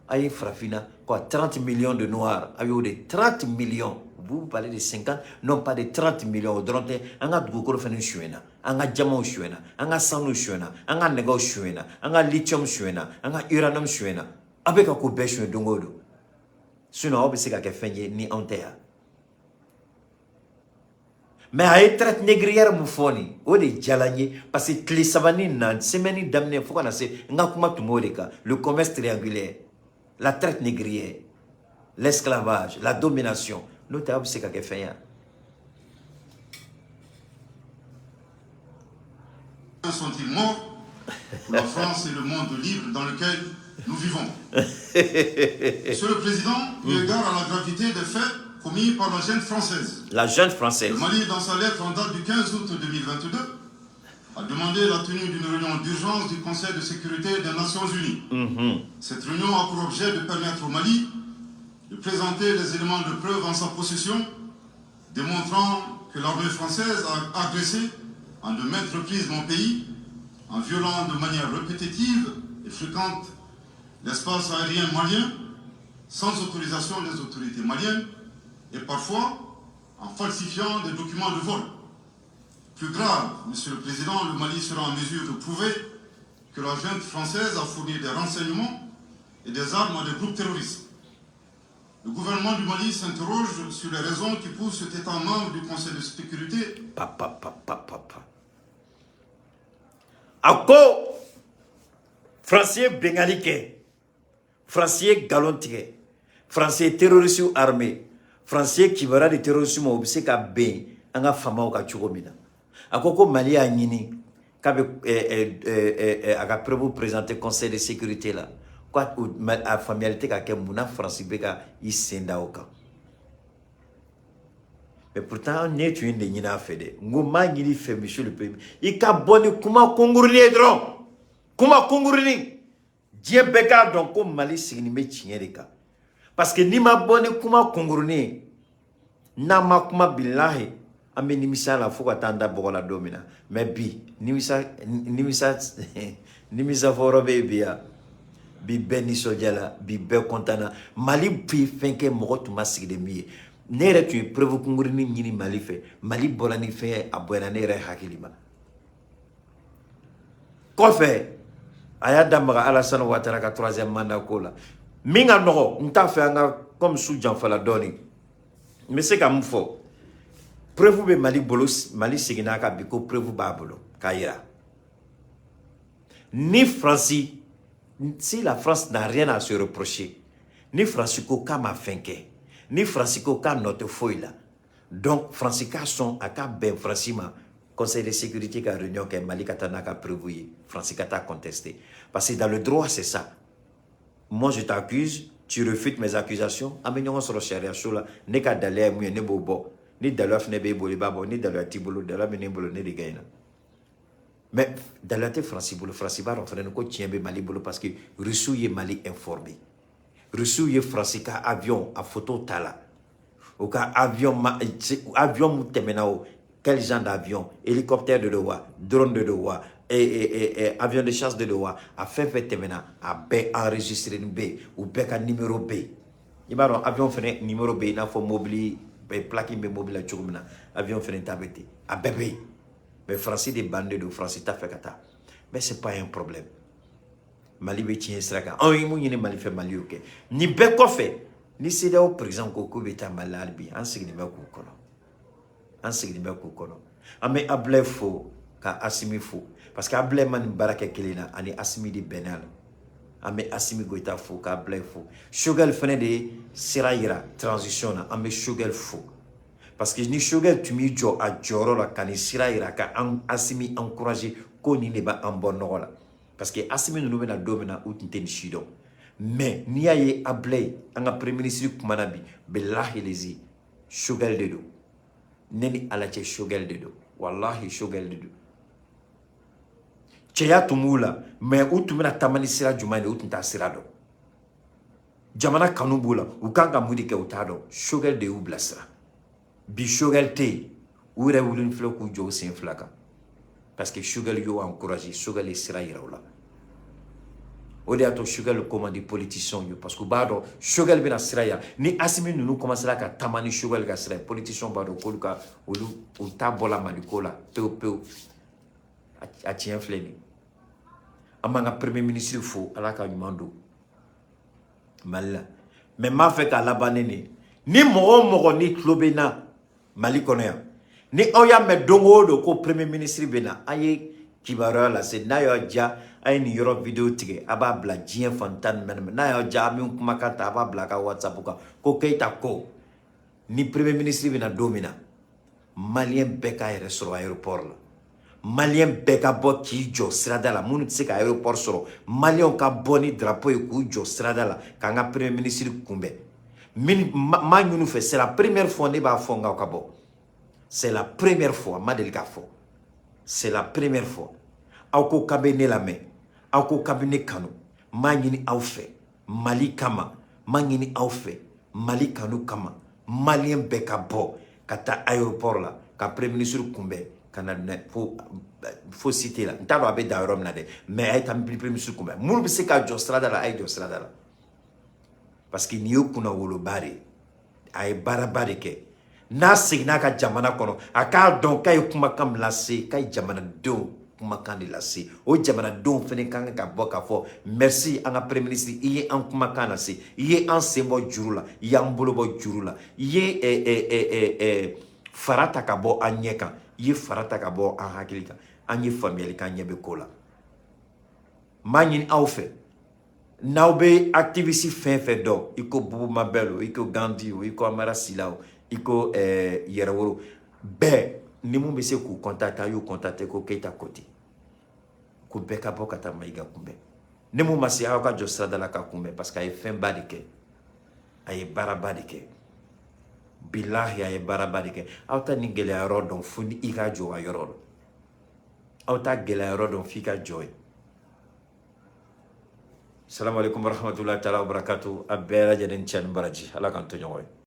A ye farafinna quoi, 30 millions de noirs, a y'o de 30 millions, vous parlez de 50, non pas de 30 millions. O dɔrɔn tɛ, an ka dugukolo fɛnɛ suyɛnna, an ka jamaw suyɛnna, an ka sanu suyɛnna, an ka nɛgɛw suyɛnna, an ka lithium suyɛnna, an ka uranium suyɛnna. A bɛ ka ko bɛɛ suyɛn don o don. Sinon aw bɛ se ka kɛ fɛn ye ni anw tɛ yan. Mais a ye traite négrière mun fɔ nin, o de diyara n ye, parce que tile saba ni na semaine daminɛ fo ka na se, n ka kuma tun b'o de kan: le commerce triangulaire, la traite négrière, l'esclavage, la domination. N'o tɛ, aw bɛ se ka kɛ fɛn ye. Sont-ils morts pour la France et le monde libre dans lequel nous vivons? Monsieur le Président, eu égard à la gravité des faits commis par la junte française, La junte française. Le Mali, dans sa lettre en date du 15 août 2022, a demandé la tenue d'une réunion d'urgence du Conseil de sécurité des Nations Unies. Cette réunion a pour objet de permettre au Mali de présenter les éléments de preuve en sa possession, démontrant que l'armée française a agressé en de maintes reprises mon pays, en violant de manière répétitive et fréquente l'espace aérien malien, sans autorisation des autorités maliennes, et parfois en falsifiant des documents de vol. Plus grave, Monsieur le Président, le Mali sera en mesure de prouver que la junte française a fourni des renseignements et des armes à des groupes terroristes. Le gouvernement du Mali s'interroge sur les raisons qui poussent cet État membre du Conseil de sécurité Pa pa pa pa pa pa. A ko Faransi ye bengali kɛ, Faransi ye nkalon tigɛ, Faransi ye terroriste armé, Faransi ye kibaruya di terroriste ma, u bɛ se ka ben an ka faamaw kan cogo min na. A ko ko Mali y'a ɲini k'a bɛ a ka preuve présenter Conseil de sécurité la, ko a faamuyali tɛ ka kɛ munna Faransi bɛ ka i sen da o kan. Mais pourtant, ne tun ye nin de ɲini a fɛ dɛ. N ko n b'a ɲini fɛ, monsieur le premier, i ka bɔ ni kuma kunkurunin ye dɔrɔn, kuma kunkurunin, diɲɛ bɛɛ k'a dɔn ko Mali sigilen bɛ tiɲɛ de kan, parce que n'i ma bɔ ni kuma kunkurunin ye, n'an ma kuma, bilahi, an bɛ nimisa la fo ka taa an da bɔgɔ la don min na. Mais bi, nimisa nimisa nimisa fɔyɔrɔ bɛ yen bi yan. Bi bɛɛ nisɔndiyala, bi bɛɛ kɔntanna. Mali bi fɛn kɛ mɔgɔ tun ma sigi ni min ye. Ne yɛrɛ tun ye preuve kunkurunin ɲini Mali fɛ, Mali bɔra ni fɛn ye, a bonyana ne yɛrɛ hakili ma. Kɔfɛ, a y'a da maga Alassane Ouattara ka troisième mandat ko la. Min ka nɔgɔ, n t'a fɛ an ka comme su janfala dɔɔni, n bɛ se ka mun fɔ? Preuve bɛ Mali bolo. Mali seginna kan bi ko preuve b'a bolo k'a yira ni Faransi. Si la France n'a rien à se reprocher, ni Faransi ko k'a ma fɛn kɛ, ni Faransi ko k'a nɔ tɛ foyi la, donc Faransi k'a sɔn, a ka bɛn Faransi ma, Conseil de sécurité ka réunion kɛ, Mali ka taa n'a ka preuve ye, Faransi ka taa contester. Parce que dans le droit, c'est ça: moi je t'accuse, tu refutes mes accusations, an bɛ ɲɔgɔn sɔrɔ sariya so la. Ne ka daliya ye mun ye, ne b'o bɔ. Ni daluya fana b'e bolo, i b'a bɔ. Ni daluya t'i bolo, daluya bɛ ne bolo, ne de gagnera. Mais daluya tɛ Faransi bolo. Faransi b'a dɔn fana ko tiɲɛ bɛ Mali bolo, parce que Russiw ye Mali informé. Russiw ye Faransi ka avion a photo ta la, u ka avion ma, avion mun tɛmɛna o, quel genre d'avion, hélicoptère de don wa, drone de don wa, et avion de chasse de don wa, a fɛn fɛn tɛmɛna, a bɛɛ enregistré bɛ yen, u bɛɛ ka numéro bɛ yen. I b'a dɔn, avion fɛnɛ numéro bɛ yen, i n'a fɔ mobili plaque bɛ mobili la cogo min na, avion fɛnɛ ta bɛ ten, a bɛɛ bɛ yen. Mais Faransi de bannen don, Faransi t'a fɛ ka taa. Mais c'est pas un problème, Mali bɛ tiɲɛ sira kan. Anw ye mun ɲini Mali fɛ, Mali y'o kɛ. Nin bɛɛ kɔfɛ, ni CEDEAO président ko k'u bɛ taa Mali la hali bi, an sigilen bɛ k'u kɔnɔ, an sigilen bɛ k'u kɔnɔ. An bɛ Abulaye fo ka Asimi fo, parce que Abulaye ma nin baara kɛ kelen na, ani Asimi de bɛnna la. An bɛ Asimi Goïta fo ka Abulaye fo. Choguel fɛnɛ de ye sira yira transition na. An bɛ Choguel fo, parce que ni Choguel tun b'i jɔ a jɔyɔrɔ la ka nin sira yira, ka an Asimi encourager ko nin de b'an bɔ nɔgɔ la, parce que Asimi ninnu bɛna don min na, u tun tɛ nin si dɔn. Mais n'i y'a ye Abulaye, an ka premier ministre, kumana bi, bilahi lezi, Choguel de don. Ne ni Ala cɛ, Choguel de don, walahi, Choguel de don. Cɛya tun b'u la, mais u tun bɛna taama ni sira jumɛn de, u tun t'a sira dɔn. Jamana kanu b'u la, u kan ka mun de kɛ, u t'a dɔn. Choguel de y'u bilasira. Bi Choguel tɛ yen, u yɛrɛ wulilen filɛ k'u jɔ u sen fila kan, parce que Choguel y'o encouragé, Choguel ye sira yira u la. O de y'a to Choguel ko man di politiciens ye, parce que u b'a dɔn Choguel bɛna sira yira. Ni Asimi ninnu commencera ka taama ni Choguel ka sira ye, politiciens b'a dɔn k'olu ka olu u ta bɔla Mali ko la pewu pewu. A tiɲɛ filɛ nin ye. An b'an ka premier ministre fo, Ala ka ɲuman don Mali la. Mais n b'a fɛ k'a laban ni nin ye: ni mɔgɔ o mɔgɔ ni tulo bɛ n na Mali kɔnɔ yan, ni aw y'a mɛn don o don ko premier ministre bɛ na, a ye kibaruya lase. N'a y'aw diya, a ye nin yɔrɔ vidéo tigɛ, a b'a bila diɲɛ fan 14. N'a y'aw diya, a bɛ kumakan ta, a b'a bila a ka WhatsApp kan ko Keyita ko ni premier ministre bɛ na don min na, Malien bɛɛ k'a yɛrɛ sɔrɔ aéroport la, Malien bɛɛ ka bɔ k'i jɔ sirada la. Minnu tɛ se ka aéroport sɔrɔ, Malienw ka bɔ ni drapeau ye k'u jɔ sirada la k'an ka premier ministre kunbɛn. Min m'a ɲini fɛ, c'est la première fois ne b'a fɔ n k'aw ka bɔ, c'est la première fois, n ma deli k'a fɔ. C'est la première fois. Aw ko k'a bɛ ne lamɛn, aw ko k'a bɛ ne kanu. N b'a ɲini aw fɛ Mali kama, n b'a ɲini aw fɛ Mali kanu kama, Malien bɛɛ ka bɔ ka taa aéroport la ka Premier ministre kunbɛn ka na fo cité la. N t'a dɔn a bɛ dan yɔrɔ min na dɛ, mais a ye taa Premier ministre kunbɛn. Minnu bɛ se ka jɔ sirada la, a ye jɔ sirada la, parce que nin ye kunnawoloba de ye. A ye baaraba de kɛ. N'a seginna a ka jamana kɔnɔ, a k'a dɔn k'a ye kumakan min lase, k'a ye jamanadenw kumakan de lase. O jamanadenw fana kan ka bɔ k'a fɔ: merci, an ka Premier ministre, i ye an kumakan lase, i ye an sen bɔ juru la, i y'an bolo bɔ juru la, i ye fara ta ka bɔ an ɲɛ kan, i ye fara ta ka bɔ an hakili kan, an ye faamuyali k'an ɲɛ bɛ ko la. N b'a ɲini aw fɛ, n'aw bɛ activiste fɛn fɛn dɔn, i ko Bubu Mabɛl o, i ko Gandhi o, i ko Amara Sila o, i ko Yɛrɛwolo bɛɛ, ni mun bɛ se k'u contacter, a y'u contacter ko Keyita ko ten, ko bɛɛ ka bɔ ka taa Mayiga kunbɛn. Ni mun ma se, aw ka jɔ sirada la ka kunbɛn, parce que a ye fɛnba de kɛ, a ye baaraba de kɛ. Bilahi, a ye baaraba de kɛ. Aw ta nin gɛlɛya yɔrɔ dɔn fo ni i ka jɔ a yɔrɔ dɔn. Aw ta gɛlɛya yɔrɔ dɔn f'i ka jɔ yen. Salamu alaikum warahmatullahi taala wabarakatuh. A bɛɛ lajɛlen cɛ ni baraji, Ala k'an to ɲɔgɔn ye.